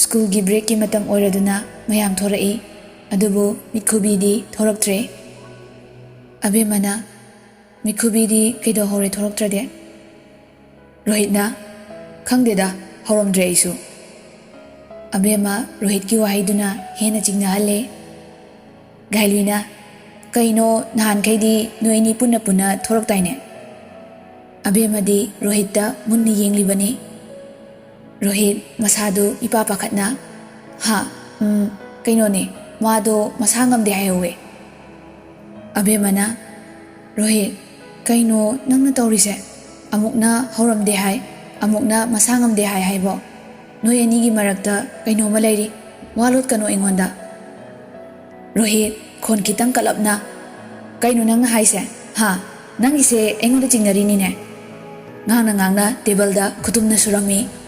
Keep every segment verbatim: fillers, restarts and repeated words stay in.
ꯁ꯭ꯀꯨꯜꯒꯤ ꯕ꯭ꯔꯦꯛꯀꯤ ꯃꯇꯝ ꯑꯣꯏꯔꯗꯨꯅ ꯃꯌꯥꯝ ꯊꯣꯔꯛꯏ, ꯑꯗꯨꯕꯨ ꯃꯤꯠꯈꯨꯕꯤꯗꯤ ꯊꯣꯔꯛꯇ꯭ꯔꯦ꯫ ꯑꯕꯦꯝꯃꯅ, "ꯃꯤꯠꯈꯨꯕꯤꯗꯤ ꯀꯩꯗꯧꯍꯧꯔꯦ ꯊꯣꯔꯛꯇ꯭ꯔꯗꯤ?" ꯔꯣꯍꯤꯠꯅ, "ꯈꯪꯗꯦꯗ, ꯍꯧꯔꯝꯗ꯭ꯔꯦ ꯑꯩꯁꯨ"꯫ ꯑꯕꯦꯝꯃ ꯔꯣꯍꯤꯠꯀꯤ ꯋꯥꯍꯩꯗꯨꯅ ꯍꯦꯟꯅ ꯆꯤꯡꯅꯍꯜꯂꯦ꯫ ꯒꯥꯏꯂꯨꯏꯅ, "ꯀꯩꯅꯣ, ꯅꯍꯥꯟꯈꯩꯗꯤ ꯅꯣꯏ ꯑꯅꯤ ꯄꯨꯟꯅ ꯄꯨꯟꯅ ꯊꯣꯔꯛꯇꯥꯏꯅꯦ?" ꯑꯕꯦꯝꯃꯗꯤ ꯔꯣꯍꯤꯠꯇ ꯃꯨꯟꯅ ꯌꯦꯡꯂꯤꯕꯅꯤ꯫ ꯔꯣꯍꯤꯠ ꯃꯁꯥꯗꯨ ꯏꯄꯥ ꯄꯥꯈꯠꯅ, "ꯍꯥ? ꯎꯝ, ꯀꯩꯅꯣꯅꯦ, ꯃꯥꯗꯣ ꯃꯁꯥ ꯉꯝꯗꯦ ꯍꯥꯏꯍꯧꯋꯦ"꯫ ꯑꯕꯦꯝꯃꯅ, "ꯔꯣꯍꯤꯠ, ꯀꯩꯅꯣ ꯅꯪꯅ ꯇꯧꯔꯤꯁꯦ? ꯑꯃꯨꯛꯅ ꯍꯧꯔꯝꯗꯦ ꯍꯥꯏ, ꯑꯃꯨꯛꯅ ꯃꯁꯥ ꯉꯝꯗꯦ ꯍꯥꯏ ꯍꯥꯏꯕꯣ? ꯅꯣꯏ ꯑꯅꯤꯒꯤ ꯃꯔꯛꯇ ꯀꯩꯅꯣꯝꯃ ꯂꯩꯔꯤ꯫ ꯋꯥ ꯂꯣꯠꯀꯅꯣ ꯑꯩꯉꯣꯟꯗ"꯫ ꯔꯣꯍꯤꯠ ꯈꯣꯟ ꯈꯤꯇꯪ ꯀꯜꯂꯞꯅ, "ꯀꯩꯅꯣ ꯅꯪꯅ ꯍꯥꯏꯁꯦ? ꯍꯥ? ꯅꯪꯒꯤꯁꯦ ꯑꯩꯉꯣꯟꯗ ꯆꯤꯡꯅꯔꯤꯅꯤꯅꯦ?" ꯉꯥꯡꯅ ꯉꯥꯡꯅ ꯇꯦꯕꯜꯗ ꯈꯨꯇꯨꯝꯅ ꯁꯨꯔꯝꯃꯤ꯫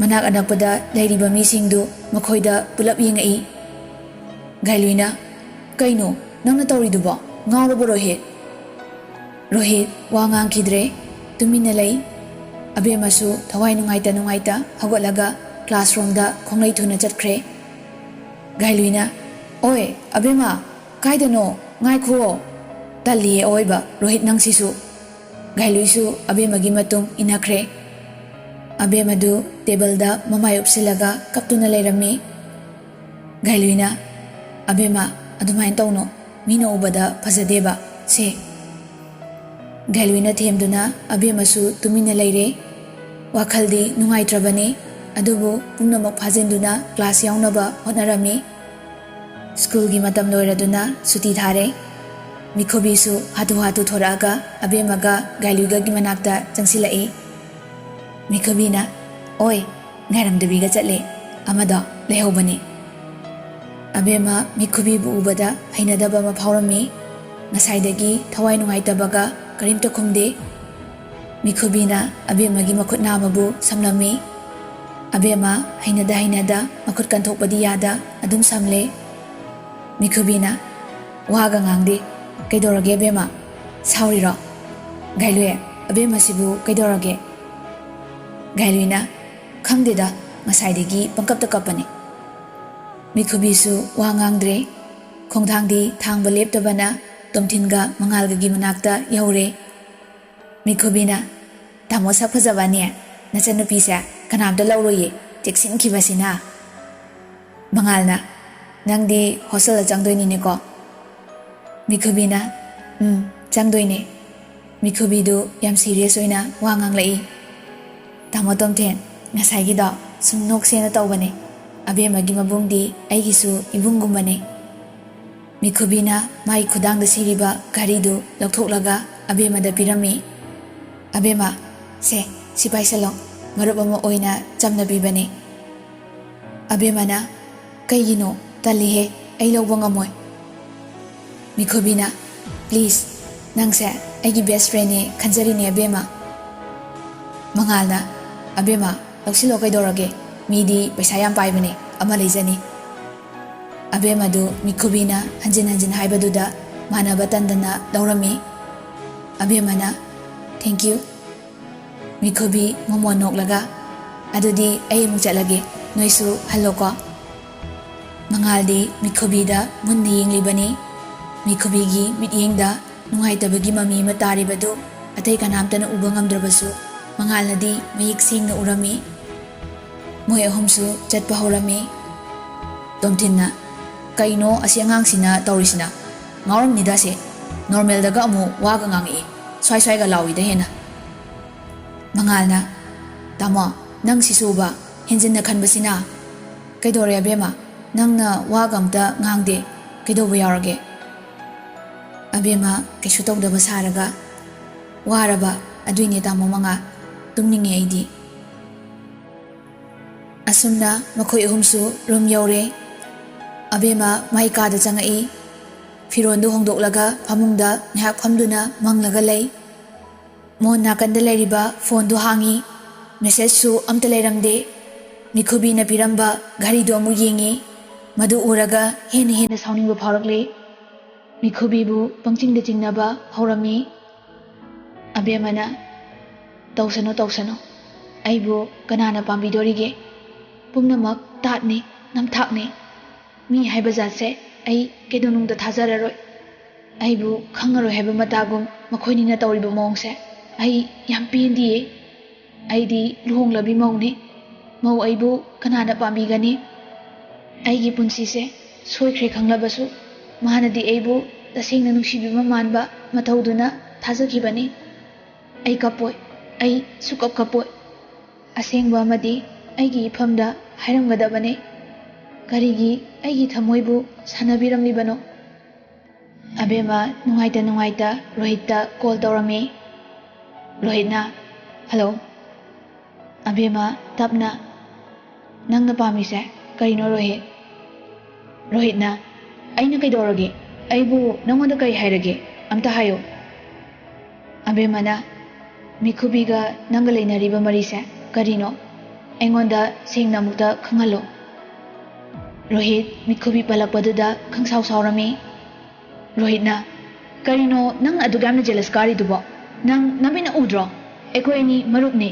ꯃꯅꯥꯛ ꯑꯅꯛꯄꯗ ꯂꯩꯔꯤꯕ ꯃꯤꯁꯤꯡꯗꯨ ꯃꯈꯣꯏꯗ ꯄꯨꯂꯞ ꯌꯦꯡꯉꯛꯏ꯫ ꯒꯥꯏꯂꯨꯏꯅ, "ꯀꯩꯅꯣ ꯅꯪꯅ ꯇꯧꯔꯤꯗꯨꯕꯣ? ꯉꯥꯎꯔꯕꯣ ꯔꯣꯍꯤꯠ?" ꯔꯣꯍꯤꯠ ꯋꯥ ꯉꯥꯡꯈꯤꯗ꯭ꯔꯦ, ꯇꯨꯃꯤꯟꯅ ꯂꯩ꯫ ꯑꯕꯦꯝꯃꯁꯨ ꯊꯋꯥꯏ ꯅꯨꯡꯉꯥꯏꯇ ꯅꯨꯡꯉꯥꯏꯇ ꯍꯧꯒꯠꯂꯒ ꯀ꯭ꯂꯥꯁꯔꯨꯝꯗ ꯈꯣꯡꯂꯩ ꯊꯨꯅ ꯆꯠꯈ꯭ꯔꯦ꯫ ꯒꯥꯏꯂꯨꯏꯅ, "ꯑꯣꯏ, ꯑꯕꯦꯝꯃ, ꯀꯥꯏꯗꯅꯣ? ꯉꯥꯏꯈꯨꯑꯣ꯫ ꯇꯜꯂꯤꯌꯦ ꯑꯑꯣꯏꯕ, ꯔꯣꯍꯤꯠ ꯅꯪꯁꯤꯁꯨ"꯫ ꯒꯥꯏꯂꯨꯏꯁꯨ ꯑꯕꯦꯝꯃꯒꯤ ꯃꯇꯨꯡ ꯏꯟꯅꯈ꯭ꯔꯦ꯫ ꯑꯕꯦꯝꯃꯗꯨ ꯇꯦꯕꯜꯗ ꯃꯃꯥꯏ ꯎꯞꯁꯤꯜꯂꯒ ꯀꯞꯇꯨꯅ ꯂꯩꯔꯝꯃꯤ꯫ ꯒꯥꯏꯂꯨꯏꯅ, "ꯑꯕꯦꯝꯃ, ꯑꯗꯨꯃꯥꯏꯅ ꯇꯧꯅꯣ, ꯃꯤꯅ ꯎꯕꯗ ꯐꯖꯗꯦꯕ, ꯁꯦ"꯫ ꯒꯥꯏꯂꯨꯏꯅ ꯊꯦꯝꯗꯨꯅ ꯑꯕꯦꯝꯃꯁꯨ ꯇꯨꯃꯤꯟꯅ ꯂꯩꯔꯦ꯫ ꯋꯥꯈꯜꯗꯤ ꯅꯨꯡꯉꯥꯏꯇ꯭ꯔꯕꯅꯤ, ꯑꯗꯨꯕꯨ ꯄꯨꯝꯅꯃꯛ ꯐꯥꯖꯤꯟꯗꯨꯅ ꯀ꯭ꯂꯥꯁ ꯌꯥꯎꯅꯕ ꯍꯣꯠꯅꯔꯝꯃꯤ꯫ ꯁ꯭ꯀꯨꯜꯒꯤ ꯃꯇꯝ ꯂꯣꯏꯔꯗꯨꯅ ꯁꯨꯇꯤ ꯊꯥꯔꯦ꯫ ꯃꯤꯈꯨꯕꯤꯁꯨ ꯍꯥꯊꯨ ꯍꯥꯊꯨ ꯊꯣꯔꯛꯑꯒ ꯑꯕꯦꯝꯃꯒ ꯒꯥꯏꯂꯨꯏꯒꯒꯤ ꯃꯅꯥꯛꯇ ꯆꯪꯁꯤꯜꯂꯛꯏ꯫ ꯃꯤꯈꯨꯕꯤꯅ, "ꯑꯣꯏ, ꯉꯥꯏꯔꯝꯗꯕꯤꯒ ꯆꯠꯂꯦ꯫ ꯑꯃꯗꯣ ꯂꯩꯍꯧꯕꯅꯤ"꯫ ꯑꯕꯦꯝꯃ ꯃꯤꯈꯨꯕꯤꯕꯨ ꯎꯕꯗ ꯍꯩꯅꯗꯕ ꯑꯃ ꯐꯥꯎꯔꯝꯃꯤ꯫ ꯉꯁꯥꯏꯗꯒꯤ ꯊꯋꯥꯏ ꯅꯨꯡꯉꯥꯏꯇꯕꯒ ꯀꯔꯤꯝꯇ ꯈꯨꯝꯗꯦ꯫ ꯃꯤꯈꯨꯕꯤꯅ ꯑꯕꯦꯝꯃꯒꯤ ꯃꯈꯨꯠ ꯅꯥꯝꯃꯕꯨ ꯁꯝꯂꯝꯃꯤ꯫ ꯑꯕꯦꯝꯃ ꯍꯩꯅꯗ ꯍꯩꯅꯗ ꯃꯈꯨꯠ ꯀꯟꯊꯣꯛꯄꯗꯤ ꯌꯥꯗ ꯑꯗꯨꯝ ꯁꯝꯂꯦ꯫ ꯃꯤꯈꯨꯕꯤꯅ, "ꯋꯥꯒ ꯉꯥꯡꯗꯦ꯫ ꯀꯩꯗꯧꯔꯒꯦ ꯑꯕꯦꯝꯃ? ꯁꯥꯎꯔꯤꯔꯣ? ꯒꯥꯏꯂꯨꯏ, ꯑꯕꯦꯝꯃꯁꯤꯕꯨ ꯀꯩꯗꯧꯔꯒꯦ?" ꯒꯥꯏꯂꯨꯏꯅ, "ꯈꯪꯗꯦꯗ, ꯉꯁꯥꯏꯗꯒꯤ ꯄꯪꯀꯞꯇ ꯀꯞꯄꯅꯦ꯫ ꯃꯤꯈꯨꯕꯤꯁꯨ ꯋꯥ ꯉꯥꯡꯗ꯭ꯔꯦ꯫ ꯈꯣꯡꯊꯥꯡꯗꯤ ꯊꯥꯡꯕ ꯂꯦꯞꯇꯕꯅ ꯇꯣꯝꯊꯤꯟꯒ ꯃꯉꯥꯜꯒꯒꯤ ꯃꯅꯥꯛꯇ ꯌꯧꯔꯦ꯫ ꯃꯤꯈꯨꯕꯤꯅ, "ꯇꯥꯃꯣ ꯁꯛ ꯐꯖꯕꯅꯦ, ꯅꯆꯟꯅꯨꯄꯤꯁꯦ ꯀꯅꯥꯝꯇ ꯂꯧꯔꯣꯏꯌꯦ, ꯆꯦꯛꯁꯤꯟꯈꯤꯕꯁꯤꯅ"꯫ ꯃꯉꯥꯜꯅ, "ꯅꯪꯗꯤ ꯍꯣꯁꯇꯦꯜꯗ ꯆꯪꯗꯣꯏꯅꯤꯅꯦꯀꯣ?" ꯃꯤꯈꯨꯕꯤꯅ, "ꯎꯝ, ꯆꯪꯗꯣꯏꯅꯦ"꯫ ꯃꯤꯈꯨꯕꯤꯗꯨ ꯌꯥꯝ ꯁꯤꯔꯤꯌꯁ ꯑꯣꯏꯅ ꯋꯥ ꯉꯥꯡꯂꯛꯏ꯫ "ꯇꯥꯃꯣ ꯇꯣꯝꯊꯦꯟ, ꯉꯁꯥꯏꯒꯤꯗꯣ ꯁꯨꯝ ꯅꯣꯛꯁꯦꯅ ꯇꯧꯕꯅꯦ꯫ ꯑꯕꯦꯝꯃꯒꯤ ꯃꯕꯨꯡꯗꯤ ꯑꯩꯒꯤꯁꯨ ꯏꯕꯨꯡꯒꯨꯝꯕꯅꯦ"꯫ ꯃꯤꯈꯨꯕꯤꯅ ꯃꯥꯒꯤ ꯈꯨꯗꯥꯡꯗ ꯁꯤꯔꯤꯕ ꯘꯔꯤꯗꯨ ꯂꯧꯊꯣꯛꯂꯒ ꯑꯕꯦꯝꯃꯗ ꯄꯤꯔꯝꯃꯤ꯫ "ꯑꯕꯦꯝꯃ, ꯁꯦ, ꯁꯤ ꯄꯥꯏꯁꯜꯂꯣ, ꯃꯔꯨꯞ ꯑꯃ ꯑꯣꯏꯅ ꯆꯝꯅ ꯄꯤꯕꯅꯦ"꯫ ꯑꯕꯦꯝꯃꯅ, "ꯀꯩꯒꯤꯅꯣ? ꯇꯜꯂꯤꯍꯦ, ꯑꯩ ꯂꯧꯕ ꯉꯝꯃꯣꯏ"꯫ ꯃꯤꯈꯨꯕꯤꯅ, "ꯄ꯭ꯂꯤꯖ, ꯅꯪꯁꯦ ꯑꯩꯒꯤ ꯕꯦꯁ ꯐ꯭ꯔꯦꯟꯅꯦ ꯈꯟꯖꯔꯤꯅꯦ ꯑꯕꯦꯝꯃ"꯫ ꯃꯉꯥꯜꯅ, "ꯑꯕꯦꯝꯃ, ꯂꯧꯁꯤꯜꯂꯣ ꯀꯩꯗꯧꯔꯒꯦ, ꯃꯤꯗꯤ ꯄꯩꯁꯥ ꯌꯥꯝ ꯄꯥꯏꯕꯅꯦ, ꯑꯃ ꯂꯩꯖꯅꯤ"꯫ ꯑꯕꯦꯝꯃꯗꯨ ꯃꯤꯈꯨꯕꯤꯅ ꯍꯟꯖꯤꯟ ꯍꯟꯖꯤꯟ ꯍꯥꯏꯕꯗꯨꯗ ꯃꯥꯟꯅꯕ ꯇꯟꯗꯅ ꯂꯧꯔꯝꯃꯤ꯫ ꯑꯕꯦꯝꯃꯅ, "ꯊꯦꯡꯀ꯭ꯌꯨ"꯫ ꯃꯤꯈꯨꯕꯤ ꯃꯣꯃꯣꯟ ꯅꯣꯛꯂꯒ, "ꯑꯗꯨꯗꯤ ꯑꯩ ꯑꯃꯨꯛ ꯆꯠꯂꯒꯦ, ꯅꯣꯏꯁꯨ ꯍꯜꯂꯣꯀꯣ"꯫ ꯃꯉꯥꯜꯗꯤ ꯃꯤꯈꯨꯕꯤꯗ ꯃꯨꯟꯅ ꯌꯦꯡꯂꯤꯕꯅꯤ꯫ ꯃꯤꯈꯨꯕꯤꯒꯤ ꯃꯤꯠꯌꯦꯡꯗ ꯅꯨꯡꯉꯥꯏꯇꯕꯒꯤ ꯃꯃꯤ ꯑꯃ ꯇꯥꯔꯤꯕꯗꯨ ꯑꯇꯩ ꯀꯅꯥꯝꯇꯅ ꯎꯕ ꯉꯝꯗ꯭ꯔꯕꯁꯨ ꯃꯉꯥꯜꯅꯗꯤ ꯃꯌꯦꯛ ꯁꯦꯡꯅ ꯎꯔꯝꯃꯤ꯫ ꯃꯣꯏ ꯑꯍꯨꯝꯁꯨ ꯆꯠꯄ ꯍꯧꯔꯝꯃꯤ꯫ ꯇꯣꯝꯊꯤꯟꯅ, "ꯀꯩꯅꯣ ꯑꯁꯤ ꯑꯉꯥꯡꯁꯤꯅ ꯇꯧꯔꯤꯁꯤꯅ? ꯉꯥꯎꯔꯝꯅꯤꯗ ꯑꯁꯤ꯫ ꯅꯣꯔꯃꯦꯜꯗꯒ ꯑꯃꯨꯛ ꯋꯥꯒ ꯉꯥꯡꯉꯛꯏ, ꯁ꯭ꯋꯥꯏ ꯁ꯭ꯋꯥꯏꯒ ꯂꯥꯎꯏꯗ ꯍꯦꯟꯅ"꯫ ꯃꯉꯥꯜꯅ, "ꯇꯥꯃꯣ, ꯅꯪ ꯁꯤꯁꯨꯕ ꯍꯦꯟꯖꯤꯟꯅ ꯈꯟꯕꯁꯤꯅ"꯫ "ꯀꯩꯗꯧꯔꯦ ꯑꯕꯦꯝꯃ? ꯅꯪꯅ ꯋꯥꯒ ꯑꯝꯇ ꯉꯥꯡꯗꯦ, ꯀꯩꯗꯧꯕ ꯌꯥꯎꯔꯒꯦ?" ꯑꯕꯦꯝꯃ ꯀꯩꯁꯨ ꯇꯧꯗꯕ ꯁꯥꯔꯒ, "ꯋꯥꯔꯕ, ꯑꯗꯨꯏꯅꯦ ꯇꯥꯃꯣ ꯃꯉꯥꯜ, ꯇꯨꯝꯅꯤꯡꯉꯦ ꯑꯩꯗꯤ"꯫ ꯑꯁꯨꯝꯅ ꯃꯈꯣꯏ ꯑꯍꯨꯝꯁꯨ ꯔꯨꯝ ꯌꯧꯔꯦ꯫ ꯑꯕꯦꯝꯃ ꯃꯥꯏ ꯀꯥꯗ ꯆꯪꯉꯛꯏ꯫ ꯐꯤꯔꯣꯟꯗꯨ ꯍꯣꯡꯗꯣꯛꯂꯒ ꯐꯃꯨꯡꯗ ꯉꯥꯏꯍꯥꯛ ꯐꯝꯗꯨꯅ ꯃꯪꯂꯒ ꯂꯩ꯫ ꯃꯣꯟ ꯅꯥꯀꯟꯗ ꯂꯩꯔꯤꯕ ꯐꯣꯟꯗꯨ ꯍꯥꯡꯉꯤ꯫ ꯃꯦꯁꯦꯖꯁꯨ ꯑꯝꯇ ꯂꯩꯔꯝꯗꯦ꯫ ꯃꯤꯈꯨꯕꯤꯅ ꯄꯤꯔꯝꯕ ꯘꯔꯤꯗꯨ ꯑꯃꯨꯛ ꯌꯦꯡꯉꯤ꯫ ꯃꯗꯨ ꯎꯔꯒ ꯍꯦꯟꯅ ꯍꯦꯟꯅ ꯁꯥꯎꯅꯤꯡꯕ ꯐꯥꯎꯔꯛꯂꯦ꯫ ꯃꯤꯈꯨꯕꯤꯕꯨ ꯄꯪꯆꯤꯡꯗ ꯆꯤꯡꯅꯕ ꯍꯧꯔꯝꯃꯤ꯫ ꯑꯕꯦꯝꯃꯅ, "ꯇꯧꯁꯅꯨ, ꯇꯧꯁꯅꯨ꯫ ꯑꯩꯕꯨ ꯀꯅꯥꯅ ꯄꯥꯝꯕꯤꯗꯣꯔꯤꯒꯦ? ꯄꯨꯝꯅꯃꯛ ꯇꯥꯠꯅꯤ, ꯅꯝꯊꯥꯛꯅꯤ꯫ ꯃꯤ ꯍꯥꯏꯕ ꯖꯥꯠꯁꯦ ꯑꯩ ꯀꯩꯗꯧꯅꯨꯡꯗ ꯊꯥꯖꯔꯔꯣꯏ꯫ ꯑꯩꯕꯨ ꯈꯪꯉꯔꯣꯏ ꯍꯥꯏꯕ ꯃꯇꯥꯒꯨꯝ ꯃꯈꯣꯏꯅꯤꯅ ꯇꯧꯔꯤꯕ ꯃꯑꯣꯡꯁꯦ ꯑꯩ ꯌꯥꯝ ꯄꯦꯟꯗꯤꯌꯦ꯫ ꯑꯩꯗꯤ ꯂꯨꯍꯣꯡꯂꯕꯤ ꯃꯧꯅꯤ꯫ ꯃꯧ ꯑꯩꯕꯨ ꯀꯅꯥꯅ ꯄꯥꯝꯕꯤꯒꯅꯤ? ꯑꯩꯒꯤ ꯄꯨꯟꯁꯤꯁꯦ ꯁꯣꯏꯈ꯭ꯔꯦ ꯈꯪꯂꯕꯁꯨ, ꯃꯍꯥꯛꯅꯗꯤ ꯑꯩꯕꯨ ꯇꯁꯦꯡꯅ ꯅꯨꯡꯁꯤꯕꯤꯕ ꯃꯥꯟꯕ ꯃꯇꯧꯗꯨꯅ ꯊꯥꯖꯈꯤꯕꯅꯤ꯫ ꯑꯩ ꯀꯞꯄꯣꯏ, ꯑꯩ ꯁꯨꯀꯞ ꯀꯞꯄꯣꯏ꯫ ꯑꯁꯦꯡꯕ ꯑꯃꯗꯤ ꯑꯩꯒꯤ ꯏꯐꯝꯗ ꯍꯥꯏꯔꯝꯒꯗꯕꯅꯤ꯫ ꯀꯔꯤꯒꯤ ꯑꯩꯒꯤ ꯊꯃꯣꯏꯕꯨ ꯁꯥꯟꯅꯕꯤꯔꯝꯂꯤꯕꯅꯣ? ꯑꯕꯦꯝꯃ ꯅꯨꯡꯉꯥꯏꯇ ꯅꯨꯡꯉꯥꯏꯇ ꯔꯣꯍꯤꯠꯇ ꯀꯣꯜ ꯇꯧꯔꯝꯃꯤ꯫ ꯔꯣꯍꯤꯠꯅ, "ꯍꯜꯂꯣ?" ꯑꯕꯦꯝꯃ ꯇꯞꯅ, "ꯅꯪꯅ ꯄꯥꯝꯃꯤꯁꯦ ꯀꯔꯤꯅꯣ, ꯔꯣꯍꯤꯠ?" ꯔꯣꯍꯤꯠꯅ, "ꯑꯩꯅ ꯀꯩꯗꯧꯔꯒꯦ? ꯑꯩꯕꯨ ꯅꯪꯉꯣꯟꯗ ꯀꯔꯤ ꯍꯥꯏꯔꯒꯦ? ꯑꯝꯇ ꯍꯥꯏꯌꯨ꯫" ꯑꯕꯦꯝꯃꯅ, "ꯃꯤꯈꯨꯕꯤꯒ ꯅꯪꯒ ꯂꯩꯅꯔꯤꯕ ꯃꯔꯤꯁꯦ ꯀꯔꯤꯅꯣ? ꯑꯩꯉꯣꯟꯗ ꯁꯦꯡꯅ ꯑꯃꯨꯛꯇ ꯈꯪꯍꯜꯂꯣ꯫" ꯔꯣꯍꯤꯠ ꯃꯤꯈꯨꯕꯤ ꯄꯜꯂꯛꯄꯗꯨꯗ ꯈꯪꯁꯥꯎ ꯁꯥꯎꯔꯝꯃꯤ꯫ ꯔꯣꯍꯤꯠꯅ, "ꯀꯔꯤꯅꯣ ꯅꯪ ꯑꯗꯨꯛ ꯌꯥꯝꯅ ꯖꯦꯂꯁ ꯀꯥꯔꯤꯗꯨꯕꯣ? ꯅꯪ ꯅꯃꯤꯠꯅ ꯎꯗ꯭ꯔꯣ? ꯑꯩꯈꯣꯏ ꯑꯅꯤ ꯃꯔꯨꯞꯅꯤ꯫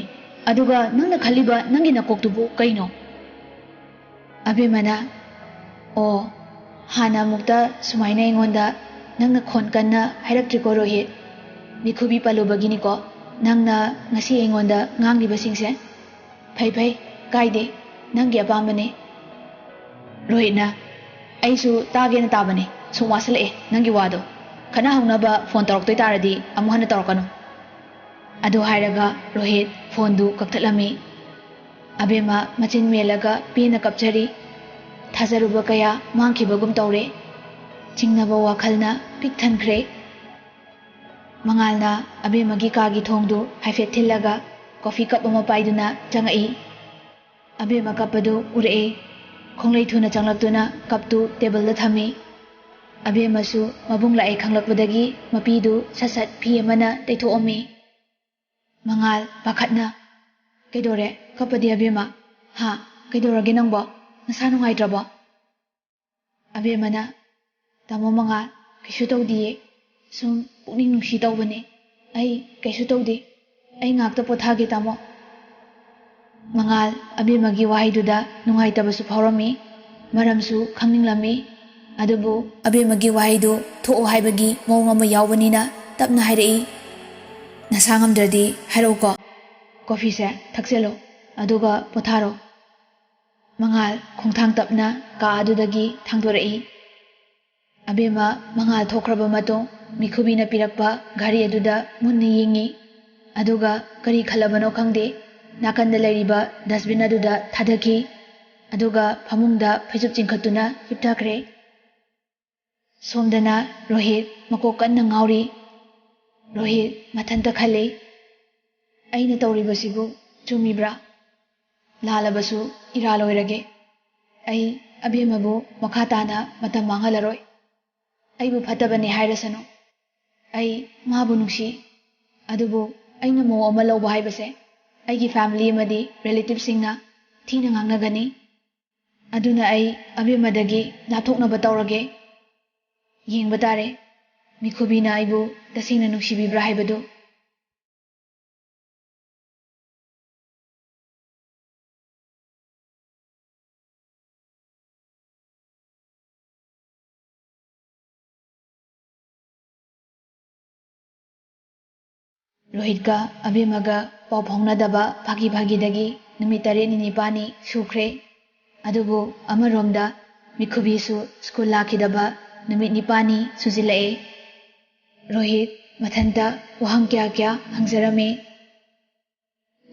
ꯑꯗꯨꯒ ꯅꯪꯅ ꯈꯜꯂꯤꯕ ꯅꯪꯒꯤ ꯅꯀꯣꯛꯇꯨꯕꯨ ꯀꯩꯅꯣ?" ꯑꯕꯦꯝꯃꯅ, "ꯑꯣ, ꯍꯥꯟꯅ ꯑꯃꯨꯛꯇ ꯁꯨꯃꯥꯏꯅ ꯑꯩꯉꯣꯟꯗ ꯅꯪꯅ ꯈꯣꯟ ꯀꯟꯅ ꯍꯥꯏꯔꯛꯇ꯭ꯔꯤꯀꯣ ꯔꯣꯍꯤꯠ꯫ ꯃꯤꯈꯨꯕꯤ ꯄꯜꯂꯨꯕꯒꯤꯅꯤꯀꯣ ꯅꯪꯅ ꯉꯁꯤ ꯑꯩꯉꯣꯟꯗ ꯉꯥꯡꯂꯤꯕꯁꯤꯡꯁꯦ꯫ ꯐꯩ ꯐꯩ, ꯀꯥꯏꯗꯦ, ꯅꯪꯒꯤ ꯑꯄꯥꯝꯕꯅꯤ꯫" ꯔꯣꯍꯤꯠꯅ, "ꯑꯩꯁꯨ ꯇꯥꯒꯦꯅ ꯇꯥꯕꯅꯤ, ꯁꯨꯝ ꯋꯥꯁꯤꯜꯂꯛꯑꯦ ꯅꯪꯒꯤ ꯋꯥꯗꯣ꯫ ꯈꯠꯅꯍꯧꯅꯕ ꯐꯣꯟ ꯇꯧꯔꯛꯇꯣꯏ ꯇꯥꯔꯗꯤ ꯑꯃꯨꯛ ꯍꯟꯅ ꯇꯧꯔꯛꯀꯅꯨ꯫" ꯑꯗꯨ ꯍꯥꯏꯔꯒ ꯔꯣꯍꯤꯠ ꯐꯣꯟꯗꯨ ꯀꯛꯊꯠꯂꯝꯃꯤ꯫ ꯑꯕꯦꯝꯃ ꯃꯆꯤꯟ ꯃꯦꯜꯂꯒ ꯄꯦꯟꯅ ꯀꯞꯆꯔꯤ꯫ ꯊꯥꯖꯔꯨꯕ ꯀꯌꯥ ꯃꯥꯡꯈꯤꯕꯒꯨꯝ ꯇꯧꯔꯦ꯫ ꯆꯤꯡꯅꯕ ꯋꯥꯈꯜꯅ ꯄꯤꯛ ꯊꯟꯈ꯭ꯔꯦ꯫ ꯃꯉꯥꯜꯅ ꯑꯕꯦꯝꯃꯒꯤ ꯀꯥꯒꯤ ꯊꯣꯡꯗꯨ ꯍꯥꯏꯐꯦꯠ ꯊꯤꯜꯂꯒ ꯀꯣꯐꯤ ꯀꯞ ꯑꯃ ꯄꯥꯏꯗꯨꯅ ꯆꯪꯉꯛꯏ꯫ ꯑꯕꯦꯝꯃ ꯀꯞꯄꯗꯨ ꯎꯔꯛꯑꯦ꯫ ꯈꯣꯡꯂꯩ ꯊꯨꯅ ꯆꯪꯂꯛꯇꯨꯅ ꯀꯞꯇꯨ ꯇꯦꯕꯜꯗ ꯊꯝꯃꯤ꯫ ꯑꯕꯦꯝꯃꯁꯨ ꯃꯕꯨꯡ ꯂꯥꯛꯑꯦ ꯈꯪꯂꯛꯄꯗꯒꯤ ꯃꯄꯤꯗꯨ ꯁꯠ ꯁꯠ ꯐꯤ ꯑꯃꯅ ꯇꯩꯊꯣꯛꯑꯝꯃꯤ꯫ ꯃꯉꯥꯜ ꯄꯥꯈꯠꯅ, "ꯀꯩꯗꯧꯔꯦ? ꯀꯞꯄꯗꯤ ꯑꯕꯦꯝꯃ?" "ꯍꯥ? ꯀꯩꯗꯧꯔꯒꯦ ꯅꯪꯕꯣ? ꯅꯁꯥ ꯅꯨꯡꯉꯥꯏꯇ꯭ꯔꯕꯣ?" ꯑꯕꯦꯝꯃꯅ, "ꯇꯥꯃꯣ ꯃꯉꯥꯜ, ꯀꯩꯁꯨ ꯇꯧꯗꯤꯌꯦ꯫ ꯁꯨꯝ ꯄꯨꯛꯅꯤꯡ ꯅꯨꯡꯁꯤ ꯇꯧꯕꯅꯦ꯫ ꯑꯩ ꯀꯩꯁꯨ ꯇꯧꯗꯦ꯫ ꯑꯩ ꯉꯥꯛꯇ ꯄꯣꯊꯥꯒꯦ, ꯇꯥꯃꯣ꯫" ꯃꯉꯥꯜ ꯑꯕꯦꯝꯃꯒꯤ ꯋꯥꯍꯩꯗꯨꯗ ꯅꯨꯡꯉꯥꯏꯇꯕꯁꯨ ꯐꯥꯎꯔꯝꯃꯤ, ꯃꯔꯝꯁꯨ ꯈꯪꯅꯤꯡꯂꯝꯃꯤ꯫ ꯑꯗꯨꯕꯨ ꯑꯕꯦꯝꯃꯒꯤ ꯋꯥꯍꯩꯗꯨ ꯊꯣꯛꯑꯣ ꯍꯥꯏꯕꯒꯤ ꯃꯑꯣꯡ ꯑꯃ ꯌꯥꯎꯕꯅꯤꯅ ꯇꯞꯅ ꯍꯥꯏꯔꯛꯏ, "ꯅꯁꯥ ꯉꯝꯗ꯭ꯔꯗꯤ ꯍꯥꯏꯔꯛꯎꯀꯣ꯫ ꯀꯣꯐꯤꯁꯦ ꯊꯛꯆꯜꯂꯣ, ꯑꯗꯨꯒ ꯄꯣꯊꯥꯔꯣ꯫" ꯃꯉꯥꯜ ꯈꯣꯡꯊꯥꯡ ꯇꯞꯅ ꯀꯥ ꯑꯗꯨꯗꯒꯤ ꯊꯥꯡꯗꯣꯔꯛꯏ꯫ ꯑꯕꯦꯝꯃ ꯃꯉꯥꯜ ꯊꯣꯛꯈ꯭ꯔꯕ ꯃꯇꯨꯡ ꯃꯤꯈꯨꯕꯤꯅ ꯄꯤꯔꯛꯄ ꯘꯔꯤ ꯑꯗꯨꯗ ꯃꯨꯟꯅ ꯌꯦꯡꯉꯤ꯫ ꯑꯗꯨꯒ ꯀꯔꯤ ꯈꯜꯂꯕꯅꯣ ꯈꯪꯗꯦ, ꯅꯥꯀꯟꯗ ꯂꯩꯔꯤꯕ dustbin ꯑꯗꯨꯗ ꯊꯥꯗꯈꯤ꯫ ꯑꯗꯨꯒ ꯐꯃꯨꯡꯗ ꯐꯩꯖꯨꯞ ꯆꯤꯡꯈꯠꯇꯨꯅ ꯍꯤꯞꯊꯈ꯭ꯔꯦ꯫ ꯁꯣꯝꯗꯅ ꯔꯣꯍꯤꯠ ꯃꯀꯣꯛ ꯀꯟꯅ ꯉꯥꯎꯔꯤ꯫ ꯔꯣꯍꯤꯠ ꯃꯊꯟꯇ ꯈꯜꯂꯤ, "ꯑꯩꯅ ꯇꯧꯔꯤꯕꯁꯤꯕꯨ ꯆꯨꯝꯃꯤꯕ꯭ꯔꯥ? ꯂꯥꯜꯂꯕꯁꯨ ꯏꯔꯥꯜ ꯑꯣꯏꯔꯒꯦ꯫ ꯑꯩ ꯑꯕꯦꯝꯃꯕꯨ ꯃꯈꯥ ꯇꯥꯅ ꯃꯇꯝ ꯃꯥꯡꯍꯜꯂꯔꯣꯏ꯫ ꯑꯩꯕꯨ ꯐꯠꯇꯕꯅꯤ ꯍꯥꯏꯔꯁꯅꯨ꯫ ꯑꯩ ꯃꯥꯕꯨ ꯅꯨꯡꯁꯤ꯫ ꯑꯗꯨꯕꯨ ꯑꯩꯅ ꯃꯧ ꯑꯃ ꯂꯧꯕ ꯍꯥꯏꯕꯁꯦ ꯑꯩꯒꯤ family ꯑꯃꯗꯤ relativeꯁꯤꯡꯅ ꯊꯤꯅ ꯉꯥꯡꯅꯒꯅꯤ꯫ ꯑꯗꯨꯅ ꯑꯩ ꯑꯕꯦꯝꯃꯗꯒꯤ ꯂꯥꯞꯊꯣꯛꯅꯕ ꯇꯧꯔꯒꯦ꯫ ꯌꯦꯡꯕ ꯇꯥꯔꯦ, ꯃꯤꯈꯨꯕꯤꯅ ꯑꯩꯕꯨ ꯇꯁꯦꯡꯅ ꯅꯨꯡꯁꯤꯕꯤꯕ꯭ꯔꯥ ꯍꯥꯏꯕꯗꯨ꯫" ꯔꯣꯍꯤꯠꯀ ꯑꯕꯦꯝꯃꯒ ꯄꯥꯎ ꯐꯥꯎꯅꯗꯕ ꯐꯥꯒꯤ ꯐꯥꯒꯤꯗꯒꯤ ꯅꯨꯃꯤꯠ ꯇꯔꯦꯠꯅꯤ ꯅꯤꯄꯥꯜꯅꯤ ꯁꯨꯈ꯭ꯔꯦ꯫ ꯑꯗꯨꯕꯨ ꯑꯃꯔꯣꯝꯗ ꯃꯤꯈꯨꯕꯤꯁꯨ school ꯂꯥꯛꯈꯤꯗꯕ ꯅꯨꯃꯤꯠ ꯅꯤꯄꯥꯜꯅꯤ ꯁꯨꯖꯤꯜꯂꯛꯑꯦ꯫ ꯔꯣꯍꯤꯠ ꯃꯊꯟꯇ ꯋꯥꯍꯪ ꯀꯌꯥ ꯀꯌꯥ ꯍꯪꯖꯔꯝꯃꯤ꯫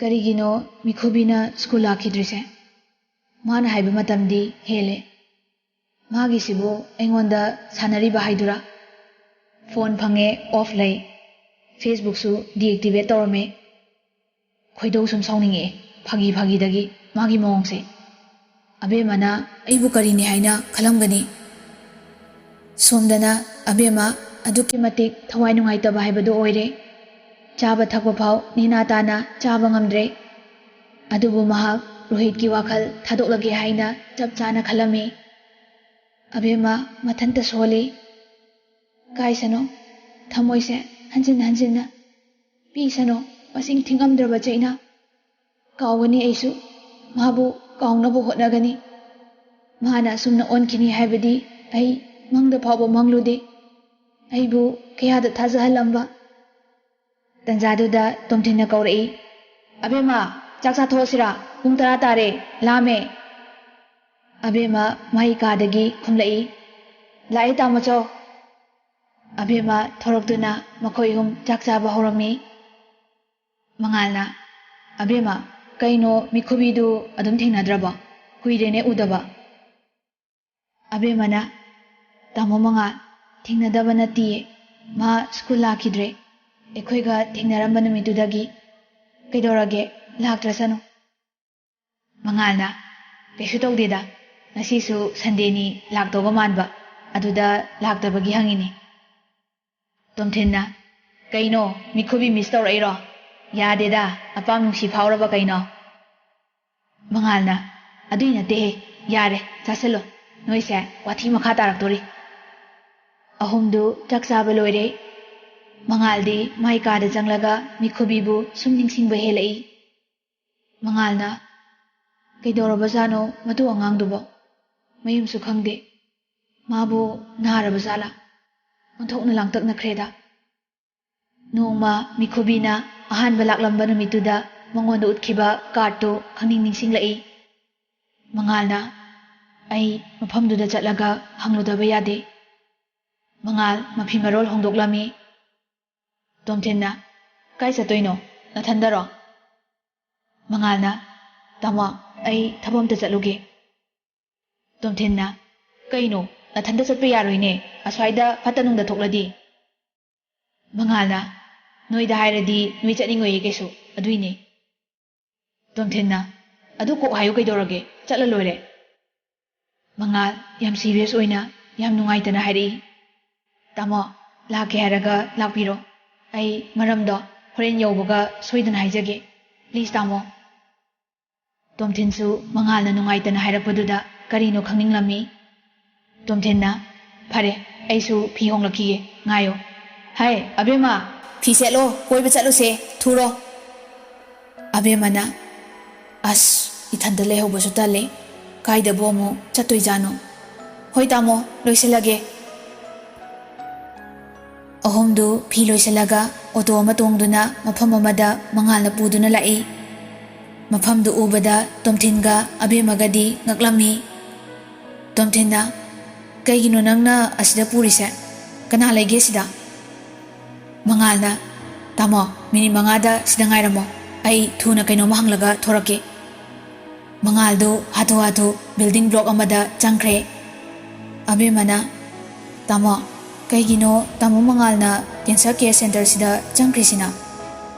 "ꯀꯔꯤꯒꯤꯅꯣ ꯃꯤꯈꯨꯕꯤꯅ school ꯂꯥꯛꯈꯤꯗ꯭ꯔꯤꯁꯦ? ꯃꯥꯅ ꯍꯥꯏꯕ ꯃꯇꯝꯗꯤ ꯍꯦꯜꯂꯦ꯫ ꯃꯥꯒꯤꯁꯤꯕꯨ ꯑꯩꯉꯣꯟꯗ ꯁꯥꯟꯅꯔꯤꯕ ꯍꯥꯏꯗꯨꯔꯥ? Phone ꯐꯪꯉꯦ off ꯂꯩ, Facebookꯁꯨ deactivate ꯇꯧꯔꯝꯃꯦ꯫" ꯈꯣꯏꯗꯧ ꯁꯨꯝ ꯁꯥꯎꯅꯤꯡꯉꯛꯑꯦ, ꯐꯥꯒꯤ ꯐꯥꯒꯤꯗꯒꯤ ꯃꯥꯒꯤ ꯃꯑꯣꯡꯁꯦ꯫ ꯑꯕꯦꯝꯃꯅ ꯑꯩꯕꯨ ꯀꯔꯤꯅꯤ ꯍꯥꯏꯅ ꯈꯜꯂꯝꯒꯅꯤ? ꯁꯣꯝꯗꯅ ꯑꯕꯦꯝꯃ ꯑꯗꯨꯛꯀꯤ ꯃꯇꯤꯛ ꯊꯋꯥꯏ ꯅꯨꯡꯉꯥꯏꯇꯕ ꯍꯥꯏꯕꯗꯨ ꯑꯣꯏꯔꯦ꯫ ꯆꯥꯕ ꯊꯛꯄ ꯐꯥꯎ ꯅꯦꯅꯥ ꯇꯥꯅ ꯆꯥꯕ ꯉꯝꯗ꯭ꯔꯦ꯫ ꯑꯗꯨꯕꯨ ꯃꯍꯥꯛ ꯔꯣꯍꯤꯠꯀꯤ ꯋꯥꯈꯜ ꯊꯥꯗꯣꯛꯂꯒꯦ ꯍꯥꯏꯅ ꯆꯞ ꯆꯥꯅ ꯈꯜꯂꯝꯃꯤ꯫ ꯑꯕꯦꯝꯃ ꯃꯊꯟꯇ ꯁꯣꯜꯂꯤ꯫ "ꯀꯥꯏꯁꯅꯨ, ꯊꯃꯣꯏꯁꯦ ꯍꯟꯖꯤꯟ ꯍꯟꯖꯤꯟꯅ ꯄꯤꯁꯅꯨ, ꯃꯁꯤꯡ ꯊꯤꯉꯝꯗ꯭ꯔꯕ ꯆꯩꯅ꯫ ꯀꯥꯎꯒꯅꯤ ꯑꯩꯁꯨ꯫ ꯃꯥꯕꯨ ꯀꯥꯎꯅꯕ ꯍꯣꯠꯅꯒꯅꯤ꯫ ꯃꯥꯅ ꯑꯁꯨꯝꯅ ꯑꯣꯟꯈꯤꯅꯤ ꯍꯥꯏꯕꯗꯤ ꯑꯩ ꯃꯪꯗ ꯐꯥꯎꯕ ꯃꯪꯂꯨꯗꯦ꯫ ꯑꯩꯕꯨ ꯀꯌꯥꯗ ꯊꯥꯖꯍꯜꯂꯝꯕ꯫ ꯇꯟꯖꯥꯗꯨꯗ ꯇꯣꯝꯊꯤꯟꯅ ꯀꯧꯔꯛꯏ, "ꯑꯕꯦꯝꯃ, ꯆꯥꯛ ꯆꯥꯊꯣꯛꯑꯁꯤꯔꯥ? ꯄꯨꯡ ꯇꯔꯥ ꯇꯥꯔꯦ, ꯂꯥꯝꯃꯦ꯫" ꯑꯕꯦꯝꯃ ꯃꯍꯩ ꯀꯥꯗꯒꯤ ꯈꯨꯝꯂꯛꯏ, "ꯂꯥꯛꯑꯦ ꯇꯥꯃꯣꯆꯧ꯫" ꯑꯕꯦꯝꯃ ꯊꯣꯔꯛꯇꯨꯅ ꯃꯈꯣꯏ ꯑꯍꯨꯝ ꯆꯥꯛ ꯆꯥꯕ ꯍꯧꯔꯝꯃꯤ꯫ ꯃꯉꯥꯜꯅ, "ꯑꯕꯦꯝꯃ, ꯀꯩꯅꯣ ꯃꯤꯈꯨꯕꯤꯗꯨ ꯑꯗꯨꯝ ꯊꯦꯡꯅꯗ꯭ꯔꯕꯣ? ꯀꯨꯏꯔꯦꯅꯦ ꯎꯗꯕ꯫" ꯑꯕꯦꯝꯃꯅ, "ꯇꯥꯃꯣ ꯃꯉꯥꯜ, ꯊꯦꯡꯅꯗꯕ ꯅꯠꯇꯤꯌꯦ꯫ ꯃꯥ ꯁ꯭ꯀꯨꯜ ꯂꯥꯛꯈꯤꯗ꯭ꯔꯦ꯫ ꯑꯩꯈꯣꯏꯒ ꯊꯦꯡꯅꯔꯝꯕ ꯅꯨꯃꯤꯠꯇꯨꯗꯒꯤ꯫ ꯀꯩꯗꯧꯔꯒꯦ? ꯂꯥꯛꯇ꯭ꯔꯁꯅꯨ꯫" ꯃꯉꯥꯜꯅ, "ꯀꯩꯁꯨ ꯇꯧꯗꯦꯗ, ꯉꯁꯤꯁꯨ ꯁꯟꯗꯦꯅꯤ, ꯂꯥꯛꯇꯧꯕ ꯃꯥꯟꯕ, ꯑꯗꯨꯗ ꯂꯥꯛꯇꯕꯒꯤ ꯍꯪꯉꯤꯅꯤ꯫" ꯇꯣꯝꯊꯤꯟꯅ, "ꯀꯩꯅꯣ, ꯃꯤꯈꯨꯕꯤ ꯃꯤꯁ ꯇꯧꯔꯛꯏꯔꯣ? ꯌꯥꯗꯦꯗ, ꯑꯄꯥꯝ ꯅꯨꯡꯁꯤ ꯐꯥꯎꯔꯕ ꯀꯩꯅꯣ?" ꯃꯉꯥꯜꯅ, "ꯑꯗꯨꯏ ꯅꯠꯇꯦꯍꯦ, ꯌꯥꯔꯦ, ꯆꯥꯁꯤꯜꯂꯣ, ꯅꯣꯏꯁꯦ ꯋꯥꯊꯤ ꯃꯈꯥ ꯇꯥꯔꯛꯇꯣꯔꯤ꯫" ꯑꯍꯨꯝꯗꯨ ꯆꯥꯛ ꯆꯥꯕ ꯂꯣꯏꯔꯦ꯫ ꯃꯉꯥꯜꯗꯤ ꯃꯥꯏ ꯀꯥꯗ ꯆꯪꯂꯒ ꯃꯤꯈꯨꯕꯤꯕꯨ ꯁꯨꯝ ꯅꯤꯡꯁꯤꯡꯕ ꯍꯦꯜꯂꯛꯏ꯫ ꯃꯉꯥꯜꯅ, "ꯀꯩꯗꯧꯔꯕꯖꯥꯠꯅꯣ ꯃꯗꯨ ꯑꯉꯥꯡꯗꯨꯕꯣ? ꯃꯌꯨꯝꯁꯨ ꯈꯪꯗꯦ꯫ ꯃꯥꯕꯨ ꯅꯥꯔꯕ ꯖꯥꯠꯂꯥ? ꯑꯣꯟꯊꯣꯛꯅ ꯂꯥꯡꯇꯛꯅꯈ꯭ꯔꯦꯗ꯫" ꯅꯣꯡꯃ ꯃꯤꯈꯨꯕꯤꯅ ꯑꯍꯥꯟꯕ ꯂꯥꯛꯂꯝꯕ ꯅꯨꯃꯤꯠꯇꯨꯗ ꯃꯉꯣꯟꯗ ꯎꯠꯈꯤꯕ ꯀꯥꯔꯠꯇꯨ ꯈꯪꯅꯤꯡ ꯅꯤꯡꯁꯤꯡꯂꯛꯏ꯫ ꯃꯉꯥꯜꯅ, "ꯑꯩ ꯃꯐꯝꯗꯨꯗ ꯆꯠꯂꯒ ꯍꯪꯂꯨꯗꯕ ꯌꯥꯗꯦ꯫" ꯃꯉꯥꯜ ꯃꯐꯤ ꯃꯔꯣꯜ ꯍꯣꯡꯗꯣꯛꯂꯝꯃꯤ꯫ ꯇꯣꯝꯊꯤꯟꯅ, "ꯀꯥꯏ ꯆꯠꯇꯣꯏꯅꯣ? ꯅꯊꯟꯗꯔꯣ?" ꯃꯉꯥꯜꯅ, "ꯇꯥꯃꯣ, ꯑꯩ ꯊꯕꯛ ꯑꯝꯇ ꯆꯠꯂꯨꯒꯦ꯫" ꯇꯣꯝꯊꯤꯟꯅ, "ꯀꯩꯅꯣ, ꯅꯊꯟꯗ ꯆꯠꯄ ꯌꯥꯔꯣꯏꯅꯦ, ꯑꯁ꯭ꯋꯥꯏꯗ ꯐꯠꯇ ꯅꯨꯡꯗ ꯊꯣꯛꯂꯗꯤ꯫" ꯃꯉꯥꯜꯅ, "ꯅꯣꯏꯗ ꯍꯥꯏꯔꯗꯤ ꯅꯣꯏ ꯆꯠꯅꯤꯡꯉꯣꯏꯌꯦ ꯀꯩꯁꯨ, ꯑꯗꯨꯏꯅꯦ꯫" ꯇꯣꯝꯊꯤꯟꯅ, "ꯑꯗꯨ ꯀꯣꯛ ꯍꯥꯏꯌꯨ ꯀꯩꯗꯧꯔꯒꯦ, ꯆꯠꯂ ꯂꯣꯏꯔꯦ꯫" ꯃꯉꯥꯜ ꯌꯥꯝ ꯁꯤꯔꯤꯌꯁ ꯑꯣꯏꯅ, ꯌꯥꯝ ꯅꯨꯡꯉꯥꯏꯇꯅ ꯍꯥꯏꯔꯛꯏ, "ꯇꯥꯃꯣ, ꯂꯥꯛꯀꯦ ꯍꯥꯏꯔꯒ ꯂꯥꯛꯄꯤꯔꯣ꯫ ꯑꯩ ꯃꯔꯝꯗꯣ ꯍꯣꯔꯦꯟ ꯌꯧꯕꯒ ꯁꯣꯏꯗꯅ ꯍꯥꯏꯖꯒꯦ꯫ ꯄ꯭ꯂꯤꯖ ꯇꯥꯃꯣ꯫" ꯇꯣꯝꯊꯤꯟꯁꯨ ꯃꯉꯥꯜꯅ ꯅꯨꯡꯉꯥꯏꯇꯅ ꯍꯥꯏꯔꯛꯄꯗꯨꯗ ꯀꯔꯤꯅꯣ ꯈꯪꯅꯤꯡꯂꯝꯃꯤ꯫ ꯇꯣꯝꯊꯤꯟꯅ, "ꯐꯔꯦ, ꯑꯩꯁꯨ ꯐꯤ ꯍꯣꯡꯂꯛꯈꯤꯒꯦ, ꯉꯥꯏꯌꯣ꯫ ꯍꯥꯏ, ꯑꯕꯦꯝꯃ, ꯐꯤ ꯁꯦꯠꯂꯣ, ꯀꯣꯏꯕ ꯆꯠꯂꯨꯁꯦ, ꯊꯨꯔꯣ꯫" ꯑꯕꯦꯝꯃꯅ, ꯑꯁ, ꯏꯊꯟꯇ ꯂꯩꯍꯧꯕꯁꯨ ꯇꯜꯂꯦ꯫ ꯀꯥꯏꯗꯕꯨ ꯑꯃꯨꯛ ꯆꯠꯇꯣꯏꯖꯥꯠꯅꯣ? ꯍꯣꯏ ꯇꯥꯃꯣ, ꯂꯣꯏꯁꯤꯜꯂꯒꯦ꯫ ꯑꯍꯨꯝꯗꯨ ꯐꯤ ꯂꯣꯏꯁꯤꯜꯂꯒ ꯑꯣꯇꯣ ꯑꯃ ꯇꯣꯡꯗꯨꯅ ꯃꯐꯝ ꯑꯃꯗ ꯃꯉꯥꯜꯅ ꯄꯨꯗꯨꯅ ꯂꯥꯛꯏ꯫ ꯃꯐꯝꯗꯨ ꯎꯕꯗ ꯇꯣꯝꯊꯤꯟꯒ ꯑꯕꯦꯝꯃꯒꯗꯤ ꯉꯛꯂꯝꯃꯤ꯫ ꯇꯣꯝꯊꯤꯟꯅ, "ꯀꯩꯒꯤꯅꯣ ꯅꯪꯅ ꯑꯁꯤꯗ ꯄꯨꯔꯤꯁꯦ? ꯀꯅꯥ ꯂꯩꯒꯦ ꯁꯤꯗ?" ꯃꯉꯥꯜꯅ, "ꯇꯥꯃꯣ, ꯃꯤꯅꯤꯠ ꯃꯉꯥꯗ ꯁꯤꯗ ꯉꯥꯏꯔꯝꯃꯣ, ꯑꯩ ꯊꯨꯅ ꯀꯩꯅꯣꯝꯃ ꯍꯪꯂꯒ ꯊꯣꯔꯛꯀꯦ"꯫ ꯃꯉꯥꯜꯗꯨ ꯍꯥꯊꯨ ꯍꯥꯊꯨ building block ꯑꯃꯗ ꯆꯪꯈ꯭ꯔꯦ꯫ ꯑꯕꯦꯝꯃꯅ, "ꯇꯥꯃꯣ, ꯀꯩꯒꯤꯅꯣ ꯇꯥꯃꯣ ꯃꯉꯥꯜꯅ cancer care centerꯁꯤꯗ ꯆꯪꯈ꯭ꯔꯤꯁꯤꯅ?"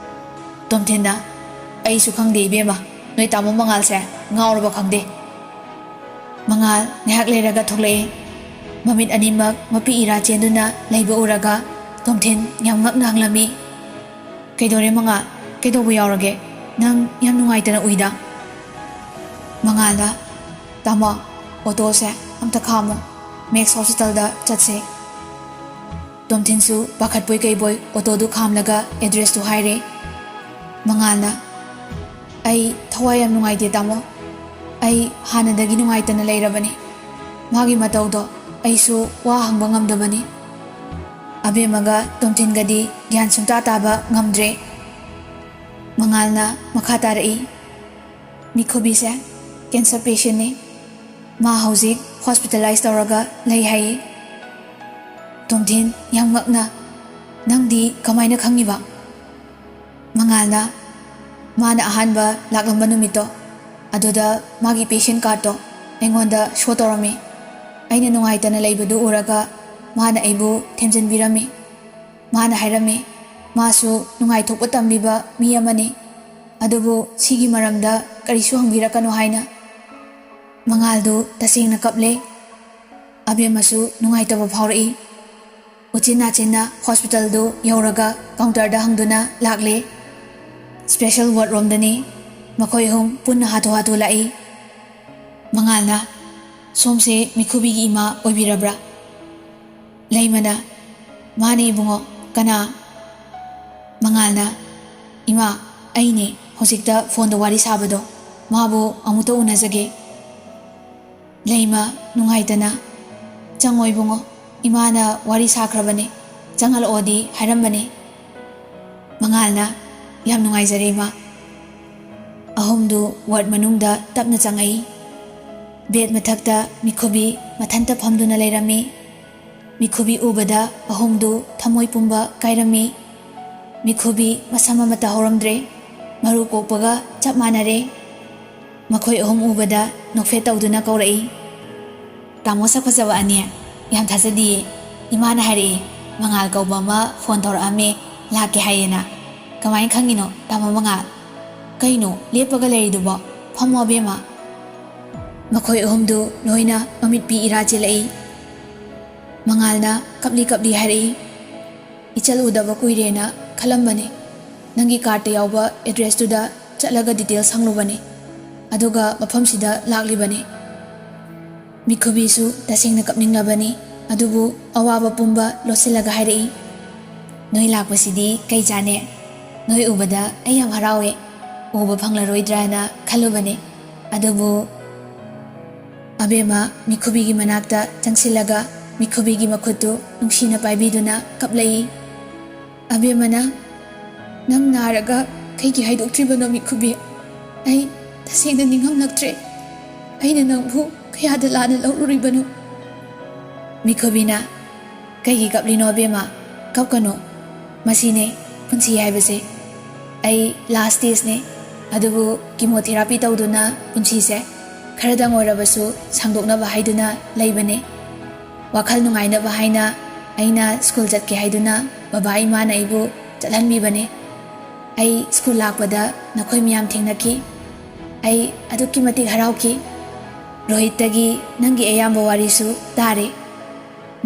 ꯇꯣꯝꯊꯤꯟꯅ, "ꯑꯩꯁꯨ ꯈꯪꯗꯦ ꯏꯕꯦꯝꯃ, ꯅꯣꯏ ꯇꯥꯃꯣ ꯃꯉꯥꯜꯁꯦ ꯉꯥꯎꯔꯕ ꯈꯪꯗꯦ"꯫ ꯃꯉꯥꯜ ꯉꯥꯏꯍꯥꯛ ꯂꯩꯔꯒ ꯊꯣꯛꯂꯛꯏ꯫ ꯃꯃꯤꯠ ꯑꯅꯤꯃꯛ ꯃꯄꯤ ꯏꯔꯥ ꯆꯦꯟꯗꯨꯅ ꯂꯩꯕ ꯎꯔꯒ ꯇꯣꯝꯊꯤꯟ ꯌꯥꯝ ꯉꯛꯅ ꯍꯪꯂꯝꯃꯤ, "ꯀꯩꯗꯧꯔꯦ ꯃꯉꯥꯜ? ꯀꯩꯗꯧꯕ ꯌꯥꯎꯔꯒꯦ? ꯅꯪ ꯌꯥꯝ ꯅꯨꯡꯉꯥꯏꯇꯅ ꯎꯏꯗ"꯫ ꯃꯉꯥꯜꯅ, "ꯇꯥꯃꯣ, ꯑꯣꯇꯣꯁꯦ ꯑꯝꯇ ꯈꯥꯝꯃꯣ, ꯃꯦꯛꯁ ꯍꯣꯁꯄꯤꯇꯥꯜꯗ ꯆꯠꯁꯦ"꯫ ꯇꯣꯝꯊꯤꯟꯁꯨ ꯄꯥꯈꯠꯄꯣꯏ ꯀꯩꯕꯣꯏ ꯑꯣꯇꯣꯗꯨ ꯈꯥꯝꯂꯒ ꯑꯦꯗ꯭ꯔꯦꯁꯇꯨ ꯍꯥꯏꯔꯦ꯫ ꯃꯉꯥꯜꯅ, "ꯑꯩ ꯊꯋꯥꯏ ꯌꯥꯝ ꯅꯨꯡꯉꯥꯏꯇꯦ ꯇꯥꯃꯣ꯫ ꯑꯩ ꯍꯥꯟꯅꯗꯒꯤ ꯅꯨꯡꯉꯥꯏꯇꯅ ꯂꯩꯔꯕꯅꯤ꯫ ꯃꯥꯒꯤ ꯃꯇꯧꯗꯣ ꯑꯩꯁꯨ ꯋꯥ ꯍꯪꯕ ꯉꯝꯗꯕꯅꯤ"꯫ ꯑꯕꯦꯝꯃꯒ ꯇꯣꯝꯊꯤꯟꯒꯗꯤ ꯒ꯭ꯌꯥꯟ ꯁꯨꯡꯇꯥ ꯇꯥꯕ ꯉꯝꯗ꯭ꯔꯦ꯫ ꯃꯉꯥꯜꯅ ꯃꯈꯥ ꯇꯥꯔꯛꯏ, "ꯃꯤꯈꯨꯕꯤꯁꯦ cancer patientꯅꯤ꯫ ꯃꯥ ꯍꯧꯖꯤꯛ hospitalize ꯇꯧꯔꯒ ꯂꯩ ꯍꯥꯏꯌꯦ"꯫ ꯇꯣꯝꯊꯤꯟ ꯌꯥꯝ ꯉꯛꯅ, "ꯅꯪꯗꯤ ꯀꯃꯥꯏꯅ ꯈꯪꯉꯤꯕ?" ꯃꯉꯥꯜꯅ, "ꯃꯥꯅ ꯑꯍꯥꯟꯕ ꯂꯥꯛꯂꯝꯕ ꯅꯨꯃꯤꯠꯇꯣ, ꯑꯗꯨꯗ ꯃꯥꯒꯤ patient cardꯇꯣ ꯑꯩꯉꯣꯟꯗ show ꯇꯧꯔꯝꯃꯤ꯫ ꯑꯩꯅ ꯅꯨꯡꯉꯥꯏꯇꯅ ꯂꯩꯕꯗꯨ ꯎꯔꯒ ꯃꯥꯅ ꯑꯩꯕꯨ ꯊꯦꯝꯖꯤꯟꯕꯤꯔꯝꯃꯤ꯫ ꯃꯥꯅ ꯍꯥꯏꯔꯝꯃꯤ, ꯃꯥꯁꯨ ꯅꯨꯡꯉꯥꯏꯊꯣꯛꯄ ꯇꯝꯂꯤꯕ ꯃꯤ ꯑꯃꯅꯤ, ꯑꯗꯨꯕꯨ ꯁꯤꯒꯤ ꯃꯔꯝꯗ ꯀꯔꯤꯁꯨ ꯍꯪꯕꯤꯔꯛꯀꯅꯨ ꯍꯥꯏꯅ"꯫ ꯃꯉꯥꯜꯗꯨ ꯇꯁꯦꯡꯅ ꯀꯞꯂꯦ꯫ ꯑꯕꯦꯝꯃꯁꯨ ꯅꯨꯡꯉꯥꯏꯇꯕ ꯐꯥꯎꯔꯛꯏ꯫ ꯎꯆꯤꯟ ꯅꯥꯆꯤꯟꯅ hospitalꯗꯨ ꯌꯧꯔꯒ counterꯗ ꯍꯪꯗꯨꯅ ꯂꯥꯛꯂꯦ꯫ Special ward ꯔꯣꯝꯗꯅꯤ꯫ ꯃꯈꯣꯏ ꯑꯍꯨꯝ ꯄꯨꯟꯅ ꯍꯥꯊꯨ ꯍꯥꯊꯨ ꯂꯥꯛꯏ꯫ ꯃꯉꯥꯜꯅ, "ꯁꯣꯝꯁꯦ ꯃꯤꯈꯨꯕꯤꯒꯤ ꯏꯃꯥ ꯑꯣꯏꯕꯤꯔꯕ꯭ꯔꯥ?" ꯂꯩꯃꯅ, "ꯃꯥꯅꯦ ꯏꯕꯨꯡꯉꯣ, ꯀꯅꯥ?" ꯃꯉꯥꯜꯅ, "ꯏꯃꯥ, ꯑꯩꯅꯦ ꯍꯧꯖꯤꯛꯇ phoneꯗ ꯋꯥꯔꯤ ꯁꯥꯕꯗꯣ, ꯃꯥꯕꯨ ꯑꯃꯨꯛꯇ ꯎꯅꯖꯒꯦ꯫ ꯂꯩꯃ ꯅꯨꯡꯉꯥꯏꯇꯅ, "ꯆꯪꯉꯣ ꯏꯕꯨꯡꯉꯣ, ꯏꯃꯥꯅ ꯋꯥꯔꯤ ꯁꯥꯈ꯭ꯔꯕꯅꯦ, ꯆꯪꯍꯜꯂꯛꯑꯣꯗꯤ ꯍꯥꯏꯔꯝꯕꯅꯦ"꯫ ꯃꯉꯥꯜꯅ, "ꯌꯥꯝ ꯅꯨꯡꯉꯥꯏꯖꯔꯦ ꯏꯃꯥ"꯫ ꯑꯍꯨꯝꯗꯨ ꯋꯥꯔꯗ ꯃꯅꯨꯡꯗ ꯇꯞꯅ ꯆꯪꯉꯛꯏ꯫ ꯕꯦꯗ ꯃꯊꯛꯇ ꯃꯤꯈꯨꯕꯤ ꯃꯊꯟꯇ ꯐꯝꯗꯨꯅ ꯂꯩꯔꯝꯃꯤ꯫ ꯃꯤꯈꯨꯕꯤ ꯎꯕꯗ ꯑꯍꯨꯝꯗꯨ ꯊꯃꯣꯏ ꯄꯨꯝꯕ ꯀꯥꯏꯔꯝꯃꯤ꯫ ꯃꯤꯈꯨꯕꯤ ꯃꯁꯝ ꯑꯃꯠꯇ ꯍꯧꯔꯝꯗ꯭ꯔꯦ꯫ ꯃꯔꯨ ꯀꯣꯛꯄꯒ ꯆꯞ ꯃꯥꯟꯅꯔꯦ꯫ ꯃꯈꯣꯏ ꯑꯍꯨꯝ ꯎꯕꯗ ꯅꯣꯛꯐꯦꯠ ꯇꯧꯗꯨꯅ ꯀꯧꯔꯛꯏ, "ꯇꯥꯃꯣ ꯁꯛ ꯐꯖꯕ ꯑꯅꯤ, ꯌꯥꯝ ꯊꯥꯖꯗꯤꯌꯦ꯫ ꯏꯃꯥꯅ ꯍꯥꯏꯔꯛꯑꯦ, ꯃꯉꯥꯜ ꯀꯧꯕ ꯑꯃ ꯐꯣꯟ ꯇꯧꯔꯛꯑꯝꯃꯦ, ꯂꯥꯛꯀꯦ ꯍꯥꯏꯌꯦꯅ"꯫ "ꯀꯃꯥꯏꯅ ꯈꯪꯉꯤꯅꯣ, ꯇꯥꯃꯣ ꯃꯉꯥꯜ?" "ꯀꯩꯅꯣ ꯂꯦꯞꯄꯒ ꯂꯩꯔꯤꯗꯨꯕꯣ? ꯐꯝꯃꯣ ꯑꯕꯦꯝꯃ"꯫ ꯃꯈꯣꯏ ꯑꯍꯨꯝꯗꯨ ꯂꯣꯏꯅ ꯃꯃꯤꯠꯄꯤ ꯏꯔꯥ ꯆꯦꯜꯂꯛꯏ꯫ ꯃꯉꯥꯜꯅ ꯀꯞꯂꯤ ꯀꯞꯂꯤ ꯍꯥꯏꯔꯛꯏ, "ꯏꯆꯜ ꯎꯗꯕ ꯀꯨꯏꯔꯦꯅ ꯈꯜꯂꯝꯕꯅꯤ꯫ ꯅꯪꯒꯤ ꯀꯥꯔꯠꯇ ꯌꯥꯎꯕ ꯑꯦꯗ꯭ꯔꯦꯁꯇꯨꯗ ꯆꯠꯂꯒ ꯗꯤꯇꯦꯜꯁ ꯍꯪꯂꯨꯕꯅꯤ, ꯑꯗꯨꯒ ꯃꯐꯝꯁꯤꯗ ꯂꯥꯛꯂꯤꯕꯅꯤ"꯫ ꯃꯤꯈꯨꯕꯤꯁꯨ ꯇꯁꯦꯡꯅ ꯀꯞꯅꯤꯡꯂꯕꯅꯤ, ꯑꯗꯨꯕꯨ ꯑꯋꯥꯕ ꯄꯨꯝꯕ ꯂꯣꯠꯁꯤꯜꯂꯒ ꯍꯥꯏꯔꯛꯏ, "ꯅꯣꯏ ꯂꯥꯛꯄꯁꯤꯗꯤ ꯀꯩ ꯆꯥꯅꯦ? ꯅꯣꯏ ꯎꯕꯗ ꯑꯩ ꯌꯥꯝ ꯍꯔꯥꯎꯋꯦ꯫ ꯎꯕ ꯐꯪꯂꯔꯣꯏꯗ꯭ꯔꯥꯅ ꯈꯜꯂꯨꯕꯅꯦ, ꯑꯗꯨꯕꯨ"꯫ ꯑꯕꯦꯝꯃ ꯃꯤꯈꯨꯕꯤꯒꯤ ꯃꯅꯥꯛꯇ ꯆꯪꯁꯤꯜꯂꯒ ꯃꯤꯈꯨꯕꯤꯒꯤ ꯃꯈꯨꯠꯇꯨ ꯅꯨꯡꯁꯤꯅ ꯄꯥꯏꯕꯤꯗꯨꯅ ꯀꯞꯂꯛꯏ꯫ ꯑꯕꯦꯝꯃꯅ, "ꯅꯪ ꯅꯥꯔꯒ ꯀꯩꯒꯤ ꯍꯥꯏꯗꯣꯛꯇ꯭ꯔꯤꯕꯅꯣ ꯃꯤꯈꯨꯕꯤ? ꯑꯩ ꯇꯁꯦꯡꯅ ꯅꯤꯡꯉꯝꯂꯛꯇ꯭ꯔꯦ꯫ ꯑꯩꯅ ꯅꯪꯕꯨ ꯀꯌꯥꯗ ꯂꯥꯟꯅ ꯂꯧꯔꯨꯔꯤꯕꯅꯣ?" ꯃꯤꯈꯨꯕꯤꯅ, "ꯀꯩꯒꯤ ꯀꯞꯂꯤꯅꯣ ꯑꯕꯦꯝꯃ? ꯀꯞꯀꯅꯨ꯫ ꯃꯁꯤꯅꯦ ꯄꯨꯟꯁꯤ ꯍꯥꯏꯕꯁꯦ꯫ ꯑꯩ ꯂꯥꯁ ꯁ꯭ꯇꯦꯖꯅꯦ, ꯑꯗꯨꯕꯨ ꯀꯤꯃꯣꯊꯦꯔꯥꯄꯤ ꯇꯧꯗꯨꯅ ꯄꯨꯟꯁꯤꯁꯦ ꯈꯔꯗꯪ ꯑꯣꯏꯔꯕꯁꯨ ꯁꯥꯡꯗꯣꯛꯅꯕ ꯍꯥꯏꯗꯨꯅ ꯂꯩꯕꯅꯦ꯫ ꯋꯥꯈꯜ ꯅꯨꯡꯉꯥꯏꯅꯕ ꯍꯥꯏꯅ ꯑꯩꯅ ꯁ꯭ꯀꯨꯜ ꯆꯠꯀꯦ ꯍꯥꯏꯗꯨꯅ ꯕꯕꯥ ꯏꯃꯥꯅ ꯑꯩꯕꯨ ꯆꯠꯍꯟꯕꯤꯕꯅꯦ꯫ ꯑꯩ ꯁ꯭ꯀꯨꯜ ꯂꯥꯛꯄꯗ ꯅꯈꯣꯏ ꯃꯌꯥꯝ ꯊꯦꯡꯅꯈꯤ꯫ ꯑꯩ ꯑꯗꯨꯛꯀꯤ ꯃꯇꯤꯛ ꯍꯔꯥꯎꯈꯤ꯫ ꯔꯣꯍꯤꯠꯇꯒꯤ ꯅꯪꯒꯤ ꯑꯌꯥꯝꯕ ꯋꯥꯔꯤꯁꯨ ꯇꯥꯔꯦ꯫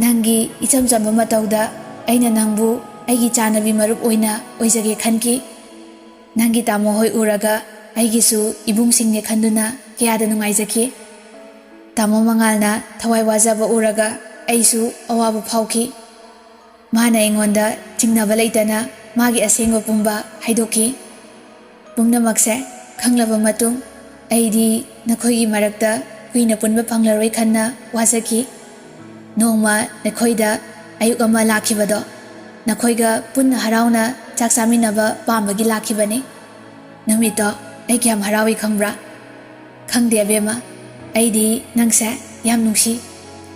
ꯅꯪꯒꯤ ꯏꯆꯝ ꯆꯝꯕ ꯃꯇꯧꯗ ꯑꯩꯅ ꯅꯪꯕꯨ ꯑꯩꯒꯤ ꯆꯥꯅꯕꯤ ꯃꯔꯨꯞ ꯑꯣꯏꯅ ꯑꯣꯏꯖꯒꯦ ꯈꯟꯈꯤ꯫ ꯅꯪꯒꯤ ꯇꯥꯃꯣ ꯍꯣꯏ ꯎꯔꯒ ꯑꯩꯒꯤꯁꯨ ꯏꯕꯨꯡꯁꯤꯡꯅꯦ ꯈꯟꯗꯨꯅ ꯀꯌꯥꯗ ꯅꯨꯡꯉꯥꯏꯖꯈꯤ꯫ ꯇꯥꯃꯣ ꯃꯉꯥꯜꯅ ꯊꯋꯥꯏ ꯋꯥꯖꯕ ꯎꯔꯒ ꯑꯩꯁꯨ ꯑꯋꯥꯕ ꯐꯥꯎꯈꯤ꯫ ꯃꯥꯅ ꯑꯩꯉꯣꯟꯗ ꯆꯤꯡꯅꯕ ꯂꯩꯇꯅ ꯃꯥꯒꯤ ꯑꯁꯦꯡꯕ ꯄꯨꯝꯕ ꯍꯥꯏꯗꯣꯛꯈꯤ꯫ ꯄꯨꯝꯅꯃꯛꯁꯦ ꯈꯪꯂꯕ ꯃꯇꯨꯡ ꯑꯩꯗꯤ ꯅꯈꯣꯏꯒꯤ ꯃꯔꯛꯇ ꯀꯨꯏꯅ ꯄꯨꯟꯕ ꯐꯪꯂꯔꯣꯏ ꯈꯟꯅ ꯋꯥꯖꯈꯤ꯫ ꯅꯣꯡꯃ ꯅꯈꯣꯏꯗ ꯑꯌꯨꯛ ꯑꯃ ꯂꯥꯛꯈꯤꯕꯗꯣ, ꯅꯈꯣꯏꯒ ꯄꯨꯟꯅ ꯍꯔꯥꯎꯅ ꯆꯥꯛ ꯆꯥꯃꯤꯟꯅꯕ ꯄꯥꯝꯕꯒꯤ ꯂꯥꯛꯈꯤꯕꯅꯤ꯫ ꯅꯨꯃꯤꯠꯇꯣ ꯑꯩ ꯀꯌꯥꯝ ꯍꯔꯥꯎꯏ ꯈꯪꯕ꯭ꯔꯥ? ꯈꯪꯗꯦ ꯑꯕꯦꯝꯃ, ꯑꯩꯗꯤ ꯅꯪꯁꯦ ꯌꯥꯝ ꯅꯨꯡꯁꯤ꯫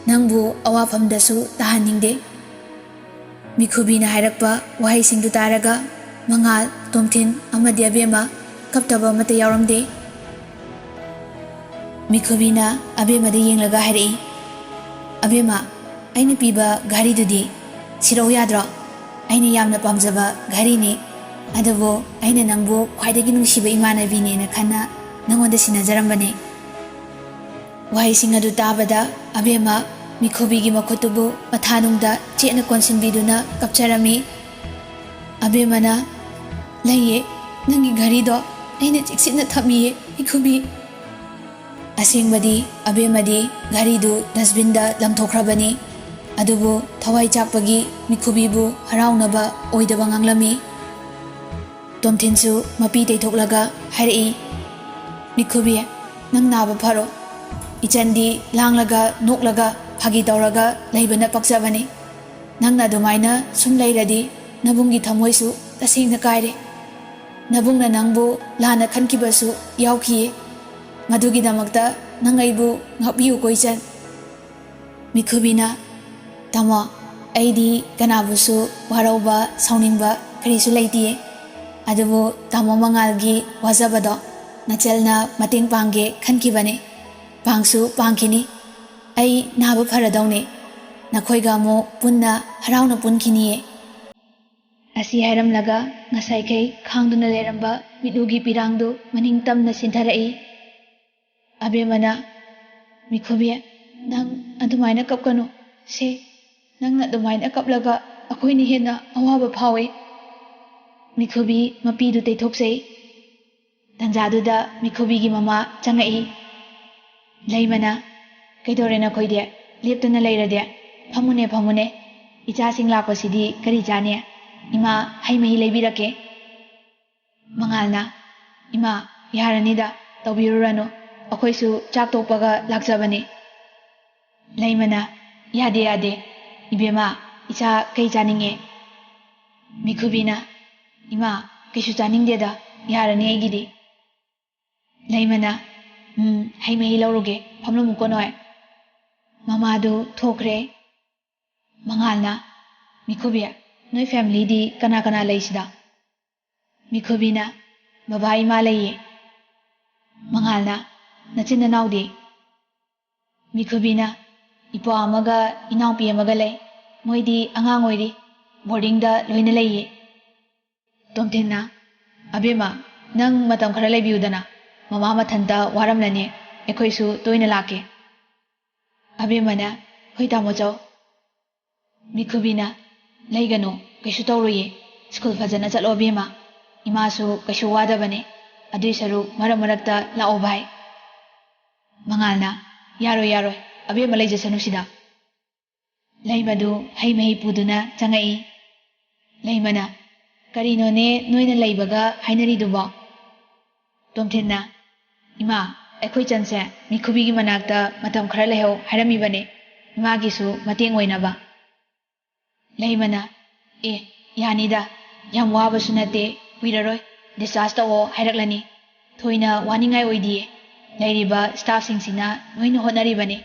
ꯅꯪꯕꯨ ꯑꯋꯥꯐꯝꯗꯁꯨ ꯇꯥꯍꯟꯅꯤꯡꯗꯦ꯫ ꯃꯤꯈꯨꯕꯤꯅ ꯍꯥꯏꯔꯛꯄ ꯋꯥꯍꯩꯁꯤꯡꯗꯨ ꯇꯥꯔꯒ ꯃꯉꯥꯜ, ꯇꯣꯝꯊꯤꯟ ꯑꯃꯗꯤ ꯑꯕꯦꯝꯃ ꯀꯞꯇꯕ ꯑꯃꯠꯇ ꯌꯥꯎꯔꯝꯗꯦ꯫ ꯃꯤꯈꯨꯕꯤꯅ ꯑꯕꯦꯝꯃꯗ ꯌꯦꯡꯂꯒ ꯍꯥꯏꯔꯛꯏ, "ꯑꯕꯦꯝꯃ, ꯑꯩꯅ ꯄꯤꯕ ꯘꯔꯤꯗꯨꯗꯤ ꯁꯤꯔꯧ ꯌꯥꯗ꯭ꯔꯣ? ꯑꯩꯅ ꯌꯥꯝꯅ ꯄꯥꯝꯖꯕ ꯘꯔꯤꯅꯤ꯫ ꯑꯗꯨꯕꯨ ꯑꯩꯅ ꯅꯪꯕꯨ ꯈ꯭ꯋꯥꯏꯗꯒꯤ ꯅꯨꯡꯁꯤꯕ ꯏꯃꯥꯟꯅꯕꯤꯅꯦꯅ ꯈꯟꯅ ꯅꯪꯉꯣꯟꯗ ꯁꯤꯟꯅꯖꯔꯝꯕꯅꯦ꯫" ꯋꯥꯍꯩꯁꯤꯡ ꯑꯗꯨ ꯇꯥꯕꯗ ꯑꯕꯦꯝꯃ ꯃꯤꯈꯨꯕꯤꯒꯤ ꯃꯈꯨꯠꯇꯨꯕꯨ ꯃꯊꯥꯅꯨꯡꯗ ꯆꯦꯠꯅ ꯀꯣꯟꯁꯤꯟꯕꯤꯗꯨꯅ ꯀꯞꯆꯔꯝꯃꯤ꯫ ꯑꯕꯦꯝꯃꯅ, "ꯂꯩꯌꯦ, ꯅꯪꯒꯤ ꯘꯔꯤꯗꯣ ꯑꯩꯅ ꯆꯦꯛꯁꯤꯟꯅ ꯊꯝꯃꯤꯌꯦ, ꯃꯤꯈꯨꯕꯤ꯫" ꯑꯁꯦꯡꯕꯗꯤ ꯑꯕꯦꯝꯃꯗꯤ ꯘꯔꯤꯗꯨ ꯗꯁꯕꯤꯟꯗ ꯂꯪꯊꯣꯛꯈ꯭ꯔꯕꯅꯤ꯫ ꯑꯗꯨꯕꯨ ꯊꯋꯥꯏ ꯆꯥꯛꯄꯒꯤ ꯃꯤꯈꯨꯕꯤꯕꯨ ꯍꯔꯥꯎꯅꯕ ꯑꯣꯏꯗꯕ ꯉꯥꯡꯂꯝꯃꯤ꯫ ꯇꯣꯝꯊꯤꯟꯁꯨ ꯃꯄꯤ ꯇꯩꯊꯣꯛꯂꯒ ꯍꯥꯏꯔꯛꯏ, "ꯃꯤꯈꯨꯕꯤ, ꯅꯪ ꯅꯥꯕ ꯐꯔꯣ꯫ ꯏꯆꯟꯗꯤ ꯂꯥꯡꯂꯒ, ꯅꯣꯛꯂꯒ, ꯐꯥꯒꯤ ꯇꯧꯔꯒ ꯂꯩꯕꯅ ꯄꯛꯆꯕꯅꯤ꯫ ꯅꯪꯅ ꯑꯗꯨꯃꯥꯏꯅ ꯁꯨꯝ ꯂꯩꯔꯗꯤ ꯅꯕꯨꯡꯒꯤ ꯊꯃꯣꯏꯁꯨ ꯇꯁꯦꯡꯅ ꯀꯥꯏꯔꯦ꯫ ꯅꯕꯨꯡꯅ ꯅꯪꯕꯨ ꯂꯥꯟꯅ ꯈꯟꯈꯤꯕꯁꯨ ꯌꯥꯎꯈꯤꯌꯦ꯫ ꯃꯗꯨꯒꯤꯗꯃꯛꯇ ꯅꯪ ꯑꯩꯕꯨ ꯉꯥꯛꯄꯤꯌꯨꯀꯣ ꯏꯆꯟ꯫" ꯃꯤꯈꯨꯕꯤꯅ, "ꯇꯥꯃꯣ, ꯑꯩꯗꯤ ꯀꯅꯥꯕꯨꯁꯨ ꯋꯥꯔꯧꯕ, ꯁꯥꯎꯅꯤꯡꯕ ꯀꯔꯤꯁꯨ ꯂꯩꯇꯤꯌꯦ꯫ ꯑꯗꯨꯕꯨ ꯇꯥꯃꯣ ꯃꯉꯥꯜꯒꯤ ꯋꯥꯖꯕꯗꯣ ꯅꯆꯜꯅ ꯃꯇꯦꯡ ꯄꯥꯡꯒꯦ ꯈꯟꯈꯤꯕꯅꯦ꯫ ꯄꯥꯡꯁꯨ ꯄꯥꯡꯈꯤꯅꯤ꯫ ꯑꯩ ꯅꯥꯕ ꯐꯔꯗꯧꯅꯦ꯫ ꯅꯈꯣꯏꯒ ꯑꯃꯨꯛ ꯄꯨꯟꯅ ꯍꯔꯥꯎꯅ ꯄꯨꯟꯈꯤꯅꯤꯌꯦ꯫" ꯑꯁꯤ ꯍꯥꯏꯔꯝꯂꯒ ꯉꯁꯥꯏꯈꯩ ꯈꯥꯡꯗꯨꯅ ꯂꯩꯔꯝꯕ ꯃꯤꯠꯂꯨꯒꯤ ꯄꯤꯔꯥꯡꯗꯨ ꯃꯅꯤꯡ ꯇꯝꯅ ꯆꯤꯟꯊꯔꯛꯏ꯫ ꯑꯕꯦꯝꯃꯅ, "ꯃꯤꯈꯨꯕꯤ, ꯅꯪ ꯑꯗꯨꯃꯥꯏꯅ ꯀꯞꯀꯅꯨ꯫ ꯁꯦ, ꯅꯪꯅ ꯑꯗꯨꯃꯥꯏꯅ ꯀꯞꯂꯒ ꯑꯩꯈꯣꯏꯅ ꯍꯦꯟꯅ ꯑꯋꯥꯕ ꯐꯥꯎꯏ꯫" ꯃꯤꯈꯨꯕꯤ ꯃꯄꯤꯗꯨ ꯇꯩꯊꯣꯛꯆꯩ꯫ ꯇꯟꯖꯥꯗꯨꯗ ꯃꯤꯈꯨꯕꯤꯒꯤ ꯃꯃꯥ ꯆꯪꯉꯛꯏ꯫ ꯂꯩꯃꯅ, "ꯀꯩꯗꯧꯔꯦ ꯅꯈꯣꯏꯗꯤ? ꯂꯦꯞꯇꯅ ꯂꯩꯔꯗꯤ? ꯐꯝꯃꯨꯅꯦ, ꯐꯝꯃꯨꯅꯦ꯫ ꯏꯆꯥꯁꯤꯡ ꯂꯥꯛꯄꯁꯤꯗꯤ ꯀꯔꯤ ꯆꯥꯅꯤ? ꯏꯃꯥ ꯍꯩ ꯃꯍꯤ ꯂꯩꯕꯤꯔꯛꯀꯦ꯫" ꯃꯉꯥꯜꯅ, "ꯏꯃꯥ, ꯌꯥꯔꯅꯤꯗ, ꯇꯧꯕꯤꯔꯨꯔꯅꯨ, ꯑꯩꯈꯣꯏꯁꯨ ꯆꯥꯛ ꯇꯣꯛꯄꯒ ꯂꯥꯛꯆꯕꯅꯤ꯫ ꯂꯩꯃꯅ, "ꯌꯥꯗꯦ, ꯌꯥꯗꯦ, ꯏꯕꯦꯝꯃ, ꯏꯆꯥ ꯀꯩ ꯆꯥꯅꯤꯡꯉꯦ?" ꯃꯤꯈꯨꯕꯤꯅ, "ꯏꯃꯥ, ꯀꯩꯁꯨ ꯆꯥꯅꯤꯡꯗꯦꯗ, ꯌꯥꯔꯅꯤ ꯑꯩꯒꯤꯗꯤ꯫" ꯂꯩꯃꯅ, "ꯎꯝ, ꯍꯩ ꯃꯍꯤ ꯂꯧꯔꯨꯒꯦ, ꯐꯝꯂꯝꯃꯨꯀꯣ ꯅꯣꯏ꯫" ꯃꯃꯥꯗꯨ ꯊꯣꯛꯈ꯭ꯔꯦ꯫ ꯃꯉꯥꯜꯅ, "ꯃꯤꯈꯨꯕꯤ, ꯅꯣꯏ ꯐꯦꯃꯤꯂꯤꯗꯤ ꯀꯅꯥ ꯀꯅꯥ ꯂꯩꯁꯤꯗ?" ꯃꯤꯈꯨꯕꯤꯅ, "ꯕꯕꯥ ꯏꯃꯥ ꯂꯩꯌꯦ꯫" ꯃꯉꯥꯜꯅ, "ꯅꯆꯤꯟ ꯅꯅꯥꯎꯗꯤ?" ꯃꯤꯈꯨꯕꯤꯅ, "ꯏꯄ꯭ꯋꯥ ꯑꯃꯒ ꯏꯅꯥꯎꯄꯤ ꯑꯃꯒ ꯂꯩ꯫ ꯃꯣꯏꯗꯤ ꯑꯉꯥꯡ ꯑꯣꯏꯔꯤ, ꯕꯣꯔꯗꯤꯡꯗ ꯂꯣꯏꯅ ꯂꯩꯌꯦ꯫" ꯇꯣꯝꯊꯤꯟꯅ, "ꯑꯕꯦꯝꯃ, ꯅꯪ ꯃꯇꯝ ꯈꯔ ꯂꯩꯕꯤꯌꯨꯗꯅ, ꯃꯃꯥ ꯃꯊꯟꯇ ꯋꯥꯔꯝꯂꯅꯤ, ꯑꯩꯈꯣꯏꯁꯨ ꯇꯣꯏꯅ ꯂꯥꯛꯀꯦ꯫" ꯑꯕꯦꯝꯃꯅ, "ꯍꯣꯏ ꯇꯥꯃꯣ, ꯆꯧ꯫" ꯃꯤꯈꯨꯕꯤꯅ, "ꯂꯩꯒꯅꯨ, ꯀꯩꯁꯨ ꯇꯧꯔꯣꯏꯌꯦ꯫ ꯁ꯭ꯀꯨꯜ ꯐꯖꯅ ꯆꯠꯂꯣ ꯑꯕꯦꯝꯃ, ꯏꯃꯥꯁꯨ ꯀꯩꯁꯨ ꯋꯥꯗꯕꯅꯦ꯫ ꯑꯗꯨꯏ ꯁꯔꯨꯛ ꯃꯔꯛ ꯃꯔꯛꯇ ꯂꯥꯛꯑꯣ ꯚꯥꯏ꯫" ꯃꯉꯥꯜꯅ, "ꯌꯥꯔꯣꯏ, ꯌꯥꯔꯣꯏ, ꯑꯕꯦꯝꯃ ꯂꯩꯖꯁꯅꯨ ꯁꯤꯗ꯫" ꯂꯩꯃꯗꯨ ꯍꯩ ꯃꯍꯤ ꯄꯨꯗꯨꯅ ꯆꯪꯉꯛꯏ꯫ ꯂꯩꯃꯅ, "ꯀꯔꯤꯅꯣꯅꯦ ꯅꯣꯏꯅ ꯂꯩꯕꯒ ꯍꯥꯏꯅꯔꯤꯗꯨꯕꯣ?" ꯇꯣꯝꯊꯤꯟꯅ, "ꯏꯃꯥ, ꯑꯩꯈꯣꯏ ꯆꯟꯁꯦ ꯃꯤꯈꯨꯕꯤꯒꯤ ꯃꯅꯥꯛꯇ ꯃꯇꯝ ꯈꯔ ꯂꯩꯍꯧ ꯍꯥꯏꯔꯝꯃꯤꯕꯅꯦ, ꯏꯃꯥꯒꯤꯁꯨ ꯃꯇꯦꯡ ꯑꯣꯏꯅꯕ꯫" ꯂꯩꯃꯅ, "ꯑꯦ, ꯌꯥꯅꯤꯗ, ꯌꯥꯝ ꯋꯥꯕꯁꯨ ꯅꯠꯇꯦ, ꯀꯨꯏꯔꯔꯣꯏ, ꯗꯤꯁꯆꯥꯔꯖ ꯇꯧꯑꯣ ꯍꯥꯏꯔꯛꯂꯅꯤ꯫ ꯊꯣꯏꯅ ꯋꯥꯅꯤꯡꯉꯥꯏ ꯑꯣꯏꯗꯤꯌꯦ, ꯂꯩꯔꯤꯕ ꯁ꯭ꯇꯥꯐꯁꯤꯡꯁꯤꯅ ꯂꯣꯏꯅ ꯍꯣꯠꯅꯔꯤꯕꯅꯤ,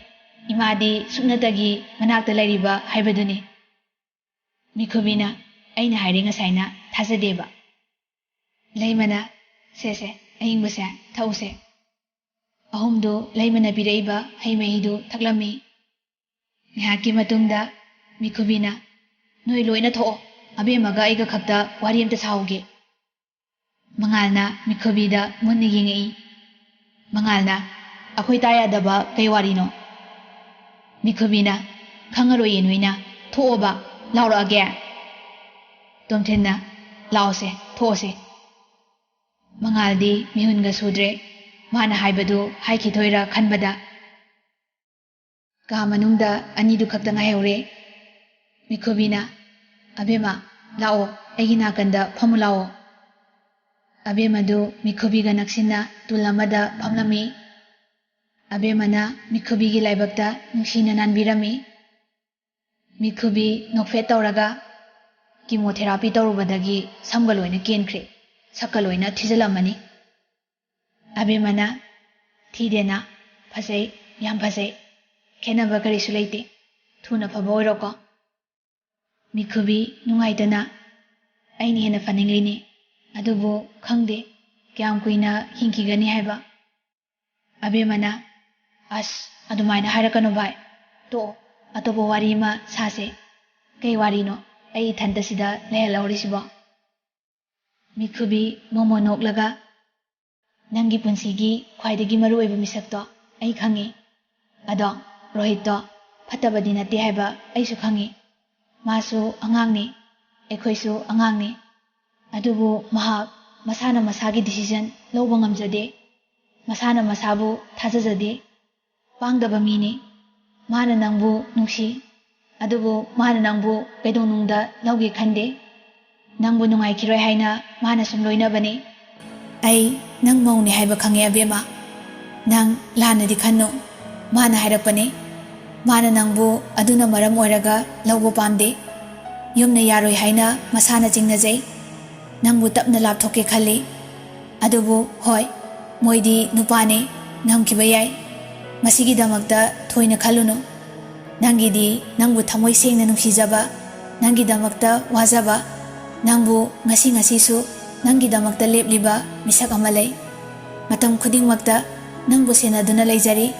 ꯏꯃꯥꯗꯤ ꯁꯨꯞꯅꯇꯒꯤ ꯃꯅꯥꯛꯇ ꯂꯩꯔꯤꯕ ꯍꯥꯏꯕꯗꯨꯅꯤ꯫" ꯃꯤꯈꯨꯕꯤꯅ, "ꯑꯩꯅ ꯍꯥꯏꯔꯤ ꯉꯁꯥꯏꯅ, ꯊꯥꯖꯗꯦꯕ꯫" ꯂꯩꯃꯅ, "ꯁꯦ ꯁꯦ, ꯑꯏꯪꯕꯁꯦ ꯊꯛꯎꯁꯦ꯫" ꯑꯍꯨꯝꯗꯨ ꯂꯩꯃꯅ ꯄꯤꯔꯛꯏꯕ ꯍꯩ ꯃꯍꯤꯗꯨ ꯊꯛꯂꯝꯃꯤ꯫ ꯉꯥꯏꯍꯥꯛꯀꯤ ꯃꯇꯨꯡꯗ ꯃꯤꯈꯨꯕꯤꯅ, "ꯅꯣꯏ ꯂꯣꯏꯅ ꯊꯣꯛꯑꯣ, ꯑꯕꯦꯝꯃꯒ ꯑꯩꯒ ꯈꯛꯇ ꯋꯥꯔꯤ ꯑꯝꯇ ꯁꯥꯍꯧꯒꯦ꯫" ꯃꯉꯥꯜꯅ ꯃꯤꯈꯨꯕꯤꯗ ꯃꯨꯟꯅ ꯌꯦꯡꯉꯛꯏ꯫ ꯃꯉꯥꯜꯅ, "ꯑꯩꯈꯣꯏ ꯇꯥ ꯌꯥꯗꯕ ꯀꯩ ꯋꯥꯔꯤꯅꯣ?" ꯃꯤꯈꯨꯕꯤꯅ, "ꯈꯪꯉꯔꯣꯏꯌꯦ ꯅꯣꯏꯅ, ꯊꯣꯛꯑꯣꯕ, ꯂꯥꯎꯔꯛꯑꯒꯦ꯫" ꯇꯣꯝꯊꯤꯟꯅ, "ꯂꯥꯛꯑꯣꯁꯦ, ꯊꯣꯛꯑꯁꯦ꯫" ꯃꯉꯥꯜꯗꯤ ꯃꯤꯍꯨꯟꯒ ꯁꯨꯗ꯭ꯔꯦ꯫ ꯃꯥꯅ ꯍꯥꯏꯕꯗꯨ ꯍꯥꯏꯈꯤꯗꯣꯏꯔꯥ ꯈꯟꯕꯗ꯫ ꯀꯥ ꯃꯅꯨꯡꯗ ꯑꯅꯤꯗꯨ ꯈꯛꯇ ꯉꯥꯏꯍꯧꯔꯦ꯫ ꯃꯤꯈꯨꯕꯤꯅ, "ꯑꯕꯦꯝꯃ, ꯂꯥꯛꯑꯣ, ꯑꯩꯒꯤ ꯅꯥꯀꯟꯗ ꯐꯝꯃꯨ ꯂꯥꯛꯑꯣ꯫" ꯑꯕꯦꯝꯃꯗꯨ ꯃꯤꯈꯨꯕꯤꯒ ꯅꯛꯁꯤꯟꯅ ꯇꯨꯜ ꯑꯃꯗ ꯐꯝꯂꯝꯃꯤ꯫ ꯑꯕꯦꯝꯃꯅ ꯃꯤꯈꯨꯕꯤꯒꯤ ꯂꯥꯏꯕꯛꯇ ꯅꯨꯡꯁꯤꯅ ꯅꯥꯟꯕꯤꯔꯝꯃꯤ꯫ ꯃꯤꯈꯨꯕꯤ ꯅꯣꯛꯐꯦꯠ ꯇꯧꯔꯒ, "ꯀꯤꯃꯣꯊꯦꯔꯥꯄꯤ ꯇꯧꯔꯨꯕꯗꯒꯤ ꯁꯝꯒ ꯂꯣꯏꯅ ꯀꯦꯟꯈ꯭ꯔꯦ, ꯁꯛꯀ ꯂꯣꯏꯅ ꯊꯤꯖꯤꯜꯂꯝꯃꯅꯤ꯫" ꯑꯕꯦꯝꯃꯅ, "ꯊꯤꯗꯦꯅ, ꯐꯖꯩ, ꯌꯥꯝ ꯐꯖꯩ꯫ ꯈꯦꯠꯅꯕ ꯀꯔꯤꯁꯨ ꯂꯩꯇꯦ꯫ ꯊꯨꯅ ꯐꯕ ꯑꯣꯏꯔꯣꯀꯣ꯫" ꯃꯤꯈꯨꯕꯤ ꯅꯨꯡꯉꯥꯏꯇꯅ, "ꯑꯩꯅ ꯍꯦꯟꯅ ꯐꯅꯤꯡꯂꯤꯅꯤ, ꯑꯗꯨꯕꯨ ꯈꯪꯗꯦ ꯀꯌꯥꯝ ꯀꯨꯏꯅ ꯍꯤꯡꯈꯤꯒꯅꯤ ꯍꯥꯏꯕ꯫" ꯑꯕꯦꯝꯃꯅ, "ꯑꯁ, ꯑꯗꯨꯃꯥꯏꯅ ꯍꯥꯏꯔꯛꯀꯅꯨ ꯚꯥꯏ꯫ ꯇꯣꯛꯑꯣ, ꯑꯇꯣꯞꯄ ꯋꯥꯔꯤ ꯑꯃ ꯁꯥꯁꯦ꯫ ꯀꯩ ꯋꯥꯔꯤꯅꯣ ꯑꯩ ꯏꯊꯟꯇ ꯁꯤꯗ ꯂꯩꯍꯜꯍꯧꯔꯤꯁꯤꯕꯣ?" ꯃꯤꯈꯨꯕꯤ ꯃꯣꯃꯣ ꯅꯣꯛꯂꯒ, "ꯅꯪꯒꯤ ꯄꯨꯟꯁꯤꯒꯤ ꯈ꯭ꯋꯥꯏꯗꯒꯤ ꯃꯔꯨꯑꯣꯏꯕ ꯃꯤꯁꯛꯇꯣ ꯑꯩ ꯈꯪꯉꯤ꯫ ꯑꯗꯣ ꯔꯣꯍꯤꯠꯇꯣ ꯐꯠꯇꯕꯗꯤ ꯅꯠꯇꯦ ꯍꯥꯏꯕ ꯑꯩꯁꯨ ꯈꯪꯉꯤ꯫ ꯃꯥꯁꯨ ꯑꯉꯥꯡꯅꯤ, ꯑꯩꯈꯣꯏꯁꯨ ꯑꯉꯥꯡꯅꯤ꯫ ꯑꯗꯨꯕꯨ ꯃꯍꯥꯛ ꯃꯁꯥꯅ ꯃꯁꯥꯒꯤ ꯗꯤꯁꯤꯖꯟ ꯂꯧꯕ ꯉꯝꯖꯗꯦ꯫ ꯃꯁꯥꯅ ꯃꯁꯥꯕꯨ ꯊꯥꯖꯖꯗꯦ꯫ ꯄꯥꯡꯗꯕ ꯃꯤꯅꯤ꯫ ꯃꯥꯅ ꯅꯪꯕꯨ ꯅꯨꯡꯁꯤ, ꯑꯗꯨꯕꯨ ꯃꯥꯅ ꯅꯪꯕꯨ ꯀꯩꯗꯧꯅꯨꯡꯗ ꯂꯧꯒꯦ ꯈꯟꯗꯦ꯫ ꯅꯪꯕꯨ ꯅꯨꯡꯉꯥꯏꯈꯤꯔꯣꯏ ꯍꯥꯏꯅ ꯃꯥꯅ ꯁꯨꯝ ꯂꯣꯏꯅꯕꯅꯤ꯫" "ꯑꯩ ꯅꯪ ꯃꯧꯅꯤ ꯍꯥꯏꯕ ꯈꯪꯉꯦ ꯑꯕꯦꯝꯃ꯫ ꯅꯪ ꯂꯥꯟꯅꯗꯤ ꯈꯟꯅꯨ꯫ ꯃꯥꯅ ꯍꯥꯏꯔꯛꯄꯅꯤ꯫ ꯃꯥꯅ ꯅꯪꯕꯨ ꯑꯗꯨꯅ ꯃꯔꯝ ꯑꯣꯏꯔꯒ ꯂꯧꯕ ꯄꯥꯝꯗꯦ꯫ ꯌꯨꯝꯅ ꯌꯥꯔꯣꯏ ꯍꯥꯏꯅ ꯃꯁꯥꯅ ꯆꯤꯡꯅꯖꯩ꯫ ꯅꯪꯕꯨ ꯇꯞꯅ ꯂꯥꯞꯊꯣꯛꯀꯦ ꯈꯜꯂꯤ꯫ ꯑꯗꯨꯕꯨ ꯍꯣꯏ, ꯃꯣꯏꯗꯤ ꯅꯨꯄꯥꯅꯤ, ꯉꯝꯈꯤꯕ ꯌꯥꯏ꯫ ꯃꯁꯤꯒꯤꯗꯃꯛꯇ ꯊꯣꯏꯅ ꯈꯜꯂꯨꯅꯨ꯫ ꯅꯪꯒꯤꯗꯤ ꯅꯪꯕꯨ ꯊꯃꯣꯏ ꯁꯦꯡꯅ ꯅꯨꯡꯁꯤꯖꯕ, ꯅꯪꯒꯤꯗꯃꯛꯇ ꯋꯥꯖꯕ, ꯅꯪꯕꯨ ꯉꯁꯤ ꯉꯁꯤꯁꯨ ꯅꯪꯒꯤꯗꯃꯛꯇ ꯂꯦꯞꯂꯤꯕ ꯃꯤꯁꯛ ꯑꯃ ꯂꯩ꯫ ꯃꯇꯝ ꯈꯨꯗꯤꯡꯃꯛꯇ ꯅꯪꯕꯨ ꯁꯦꯟꯅꯗꯨꯅ ꯂꯩꯖꯔꯤ꯫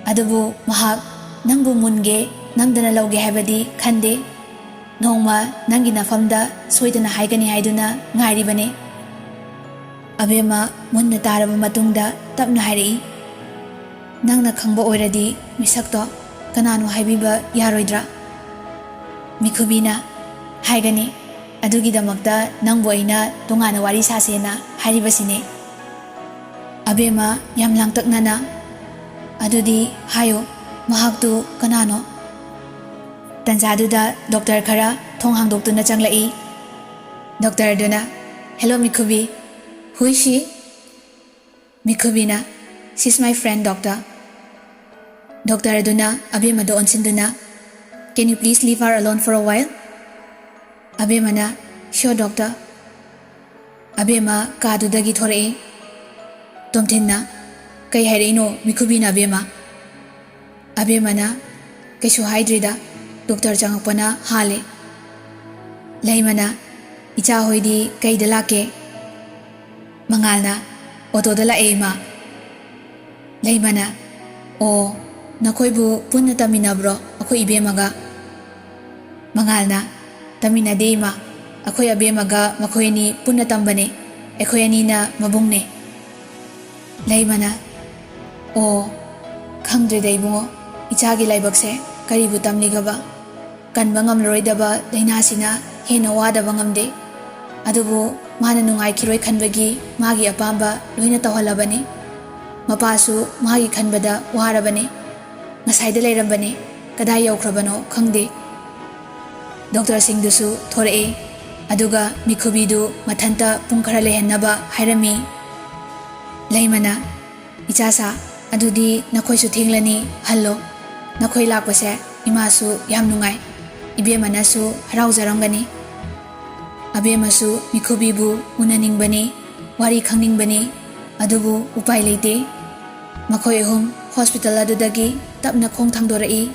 ꯑꯗꯨꯕꯨ ꯃꯍꯥꯛ ꯅꯪꯕꯨ ꯃꯨꯟꯒꯦ, ꯅꯝꯗꯅ ꯂꯧꯒꯦ ꯍꯥꯏꯕꯗꯤ ꯈꯟꯗꯦ꯫ ꯅꯣꯡꯃ ꯅꯪꯒꯤ ꯅꯐꯝꯗ ꯁꯣꯏꯗꯅ ꯍꯥꯏꯒꯅꯤ ꯍꯥꯏꯗꯨꯅ ꯉꯥꯏꯔꯤꯕꯅꯤ꯫" ꯑꯕꯦꯝꯃ ꯃꯨꯟꯅ ꯇꯥꯔꯕ ꯃꯇꯨꯡꯗ ꯇꯞꯅ ꯍꯥꯏꯔꯛꯏ, "ꯅꯪꯅ ꯈꯪꯕ ꯑꯣꯏꯔꯗꯤ ꯃꯤꯁꯛꯇꯣ ꯀꯅꯥꯅꯣ ꯍꯥꯏꯕꯤꯕ ꯌꯥꯔꯣꯏꯗ꯭ꯔꯥ?" ꯃꯤꯈꯨꯕꯤꯅ, "ꯍꯥꯏꯒꯅꯤ꯫ ꯑꯗꯨꯒꯤꯗꯃꯛꯇ ꯅꯪꯕꯨ ꯑꯩꯅ ꯇꯣꯉꯥꯟꯅ ꯋꯥꯔꯤ ꯁꯥꯁꯦꯅ ꯍꯥꯏꯔꯤꯕꯁꯤꯅꯤ꯫" ꯑꯕꯦꯝꯃ ꯌꯥꯝ ꯂꯥꯡꯇꯛꯅꯅ, "ꯑꯗꯨꯗꯤ ꯍꯥꯏꯌꯨ, ꯃꯍꯥꯛꯇꯨ ꯀꯅꯥꯅꯣ?" ꯇꯟꯖꯥꯗꯨꯗ ꯗꯣꯛꯇꯔ ꯈꯔ ꯊꯣꯡ ꯍꯥꯡꯗꯣꯛꯇꯨꯅ ꯆꯪꯂꯛꯏ꯫ ꯗꯣꯛꯇꯔꯗꯨꯅ, "ꯍꯦꯂꯣ ꯃꯤꯈꯨꯕꯤ, Who is she? ꯃꯤꯈꯨꯕꯤꯅ, "She's my friend, doctor." Doctor ꯑꯗꯨꯅ ꯑꯕꯦꯝꯃꯗ ꯑꯣꯟꯁꯤꯟꯗꯨꯅ, "Can you please leave her alone for a while?" ꯑꯕꯦꯝꯃꯅ, "Sure, doctor." ꯑꯕꯦꯝꯃ ꯀꯥꯗꯨꯗꯒꯤ ꯊꯣꯔꯛꯏ꯫ ꯇꯣꯝꯊꯤꯟꯅ, "ꯀꯩ ꯍꯥꯏꯔꯛꯏꯅꯣ ꯃꯤꯈꯨꯕꯤꯅ ꯑꯕꯦꯝꯃ?" ꯑꯕꯦꯝꯃꯅ, "ꯀꯩꯁꯨ ꯍꯥꯏꯗ꯭ꯔꯤꯗ, ꯗꯣꯛꯇꯔ ꯆꯪꯉꯛꯄꯅ ꯍꯥꯜꯂꯦ꯫" ꯂꯩꯃꯅ, "ꯏꯆꯥ ꯍꯣꯏꯗꯤ ꯀꯩꯗ ꯂꯥꯛꯀꯦ?" ꯃꯉꯥꯜꯅ, "ꯑꯣꯇꯣꯗ ꯂꯥꯛꯑꯦ, ꯏꯃꯥ꯫" ꯂꯩꯃꯅ, "ꯑꯣ, ꯅꯈꯣꯏꯕꯨ ꯄꯨꯟꯅ ꯇꯝꯃꯤꯟꯅꯕ꯭ꯔꯣ ꯑꯩꯈꯣꯏ ꯏꯕꯦꯝꯃꯒ?" ꯃꯉꯥꯜꯅ, "ꯇꯝꯃꯤꯟꯅꯗꯦ, ꯏꯃꯥ꯫ ꯑꯩꯈꯣꯏ ꯑꯕꯦꯝꯃꯒ ꯃꯈꯣꯏ ꯑꯅꯤ ꯄꯨꯟꯅ ꯇꯝꯕꯅꯦ꯫ ꯑꯩꯈꯣꯏ ꯑꯅꯤꯅ ꯃꯕꯨꯡꯅꯦ꯫" ꯂꯩꯃꯅ, "ꯑꯣ, ꯈꯪꯗ꯭ꯔꯦꯗ ꯏꯕꯨꯡꯉꯣ, ꯏꯆꯥꯒꯤ ꯂꯥꯏꯕꯛꯁꯦ ꯀꯔꯤꯕꯨ ꯇꯝꯂꯤꯒꯕ? ꯀꯟꯕ ꯉꯝꯂꯔꯣꯏꯗꯕ ꯂꯥꯏꯅꯥꯁꯤꯅ ꯍꯦꯟꯅ ꯋꯥꯗꯕ ꯉꯝꯗꯦ꯫ ꯑꯗꯨꯕꯨ ꯃꯥꯅ ꯅꯨꯡꯉꯥꯏꯈꯤꯔꯣꯏ ꯈꯟꯕꯒꯤ ꯃꯥꯒꯤ ꯑꯄꯥꯝꯕ ꯂꯣꯏꯅ ꯇꯧꯍꯜꯂꯕꯅꯤ꯫ ꯃꯄꯥꯁꯨ ꯃꯥꯒꯤ ꯈꯟꯕꯗ ꯋꯥꯔꯕꯅꯤ꯫ ꯉꯁꯥꯏꯗ ꯂꯩꯔꯝꯕꯅꯤ, ꯀꯗꯥꯏ ꯌꯧꯈ꯭ꯔꯕꯅꯣ ꯈꯪꯗꯦ꯫" ꯗꯣꯛꯇꯔꯁꯤꯡꯗꯨꯁꯨ ꯊꯣꯔꯛꯏ꯫ ꯑꯗꯨꯒ ꯃꯤꯈꯨꯕꯤꯗꯨ ꯃꯊꯟꯇ ꯄꯨꯡ ꯈꯔ ꯂꯩꯍꯟꯅꯕ ꯍꯥꯏꯔꯝꯃꯤ꯫ ꯂꯩꯃꯅ, "ꯏꯆꯥꯁꯥ, ꯑꯗꯨꯗꯤ ꯅꯈꯣꯏꯁꯨ ꯊꯦꯡꯂꯅꯤ, ꯍꯜꯂꯣ꯫ ꯅꯈꯣꯏ ꯂꯥꯛꯄꯁꯦ ꯏꯃꯥꯁꯨ ꯌꯥꯝ ꯅꯨꯡꯉꯥꯏ, ꯏꯕꯦꯝꯃꯅꯁꯨ ꯍꯔꯥꯎꯖꯔꯝꯒꯅꯤ꯫ ꯑꯕꯦꯝꯃꯁꯨ ꯃꯤꯈꯨꯕꯤꯕꯨ ꯎꯅꯅꯤꯡꯕꯅꯤ, ꯋꯥꯔꯤ ꯈꯪꯅꯤꯡꯕꯅꯤ, ꯑꯗꯨꯕꯨ ꯎꯄꯥꯏ ꯂꯩꯇꯦ꯫" ꯃꯈꯣꯏ ꯑꯍꯨꯝ ꯍꯣꯁꯄꯤꯇꯥꯜ ꯑꯗꯨꯗꯒꯤ ꯇꯞꯅ ꯈꯣꯡ ꯊꯥꯡꯗꯣꯔꯛꯏ꯫